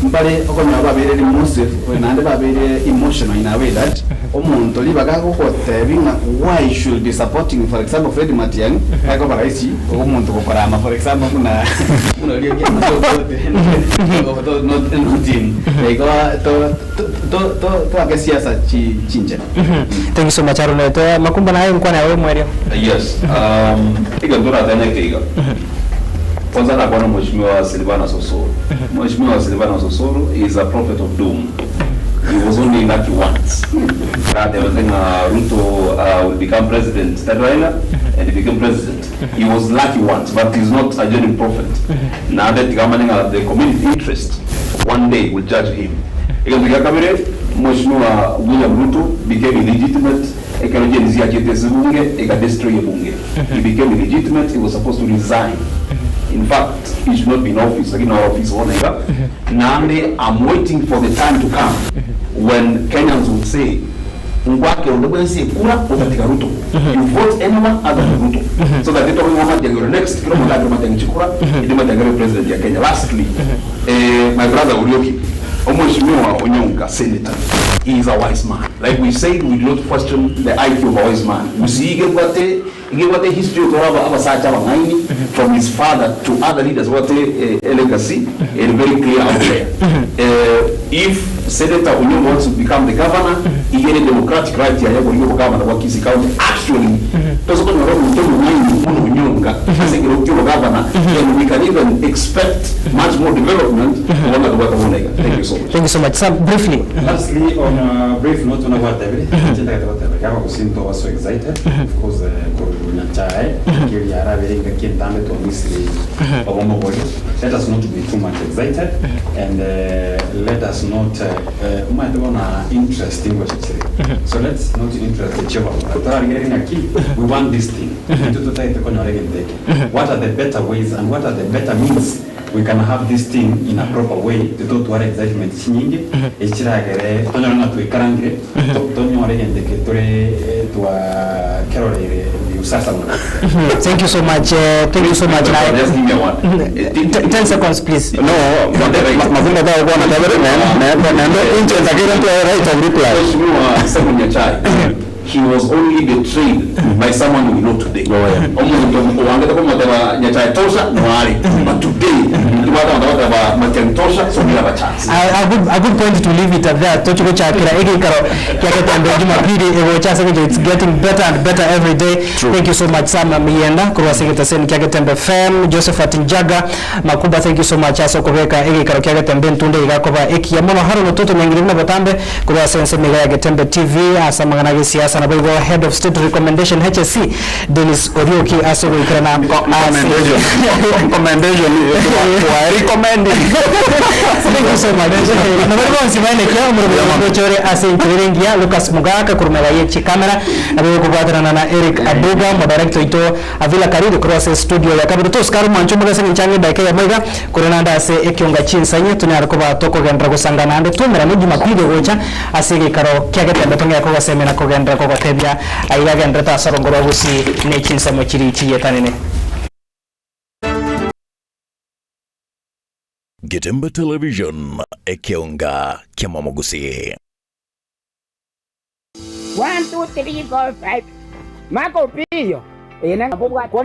Mbare okonyora babeire remorseful naende babeire emotional in a way that omonto ribaga agogotebi ng'a why you should be supporting for example Fred Matiang'i ekoba rahisi omonto gokorama for example buna buna oria not not him igo to to to toake siasa chi chinchera. Thank you so much Aaron Oito. Makumba naye enkwana yago y'omwerio. Yes, egento oratanye ekeiga. Kwanza nakwana Mheshimiwa Silvanus Osoro. Mheshimiwa Silvanus Osoro is a prophet of doom. He was only lucky once. Aratebete ng'a Ruto will become president tari Raila and he became president. He was lucky once but he's not a genuine prophet. Naende tiga amanye ng'a the community interest one day will judge him. Egento gia kabere, Mheshimiwa William Ruto became illegitimate Ekero Gen Z achete ase ebunge, ega destroy ebunge. He became illegitimate, he was supposed to resign. In fact, he should not be in office, lakini noro office bono iga. Naende I'm waiting for the time to come when Kenyans would say, Ngwake onde bwensi ekura otatiga Ruto. You vote anyone other than Ruto. So that etobe ng'a Matiang'i ore next, kera omonto akere Matiang'i chikura, erio Matiang'i abe president ya Kenya. Lastly, eh, my brother Orioki, Omweshimiwa Onyonka, Senator, he is a wise man. Like we said we do not question the IQ of a wise man. Gusii iga ebwate iga ebwate history otware aba abasacha abang'aini from his father to other leaders babwate a legacy ere very clear out there. If Senator Onyonka wants to become the governor iga ere democratic right yaye korigia obogavana bwa Kisii County actually tose konyora omonto omong'aini buna Onyonka ase ekerogo kia obogavana then we can even expect much more development kobua ng'a tobwate bono iga. Thank you so much. Thank you so much. Sam, briefly. Lastly, on a brief note, buna gwatebire, inche ntagete goteba iga abagusii ntoba so excited, of course korwa Nyachae, erio arabere engaki entambe twamisire obomo boria, let us not be too much excited and let us not omanyete bono interest ngocha chire, so let's not interest chiobabura, torarigererie ng'aki we want this thing, intwe totagete konyora egento eke, what are the better ways and what are the better means We can have this thing in a proper way titotwara excitement chinyinge echi chiragere tonyore ng'a twikarangire tonyore egento eke tore twakeroreire sasa mono. Thank you so much thank you so much naye Just give me a one. 10 seconds please. No, Makumba tagokwana kabere naende inche ntakeire ntware right of reply. Mheshimiwa Simon Nyachae He was only betrayed by someone we know today. Omonto oangete komoteba Nyachae tosha noare but today ntobwate abanto bagoteba Matiang'i tosha so we have a chance. A good, a good point to leave it at there. Tochi gochakera egeikaro kia Getembe Jumapili egocha ase eng'encho it's getting better and better every day. Thank you so much Sam Miyenda korwa ase egeteseni kia Getembe FM, Josephat Njaga Makuba thank you so much ase okobeka egeikaro kia Getembe entunde iga koba ekiya mono. Haron Ototo Nyangiri buna botambe Korwa ase ensemo iga ya Getembe TV ase amang'ana g'esiasa naboigo Head of State Recommendation HSC Dennis Orioki ase ogoikerana ase Commendation Thank you so much. Na baria bonsi baenekia omoremo oyo ngocha ore ase enchera ere engiya Lucas Mugaka korwa magega ye chikamera naboigo kobwatanana na Eric Abuga omodirector oito Avila Kariri korwa ase estudio ya kabere tosikare omwancho omogese ng'encho ang'e edaika eyemo iga Korende naende ase ekionga chinsanye tonyare koba tokogenderera gosanga naende twaumerane Jumapili egocha ase egeikaro kia Getembe tong'ee kogosemia na kogenderera kogotebia aiga agendererete ase orongo rwa Gusii ne chinsemo chiria chiyetanene. Getembe Television, ekeonga kiamamogusii. One, two, three, four, five. Maka Opiyo, eye nabwo bwate.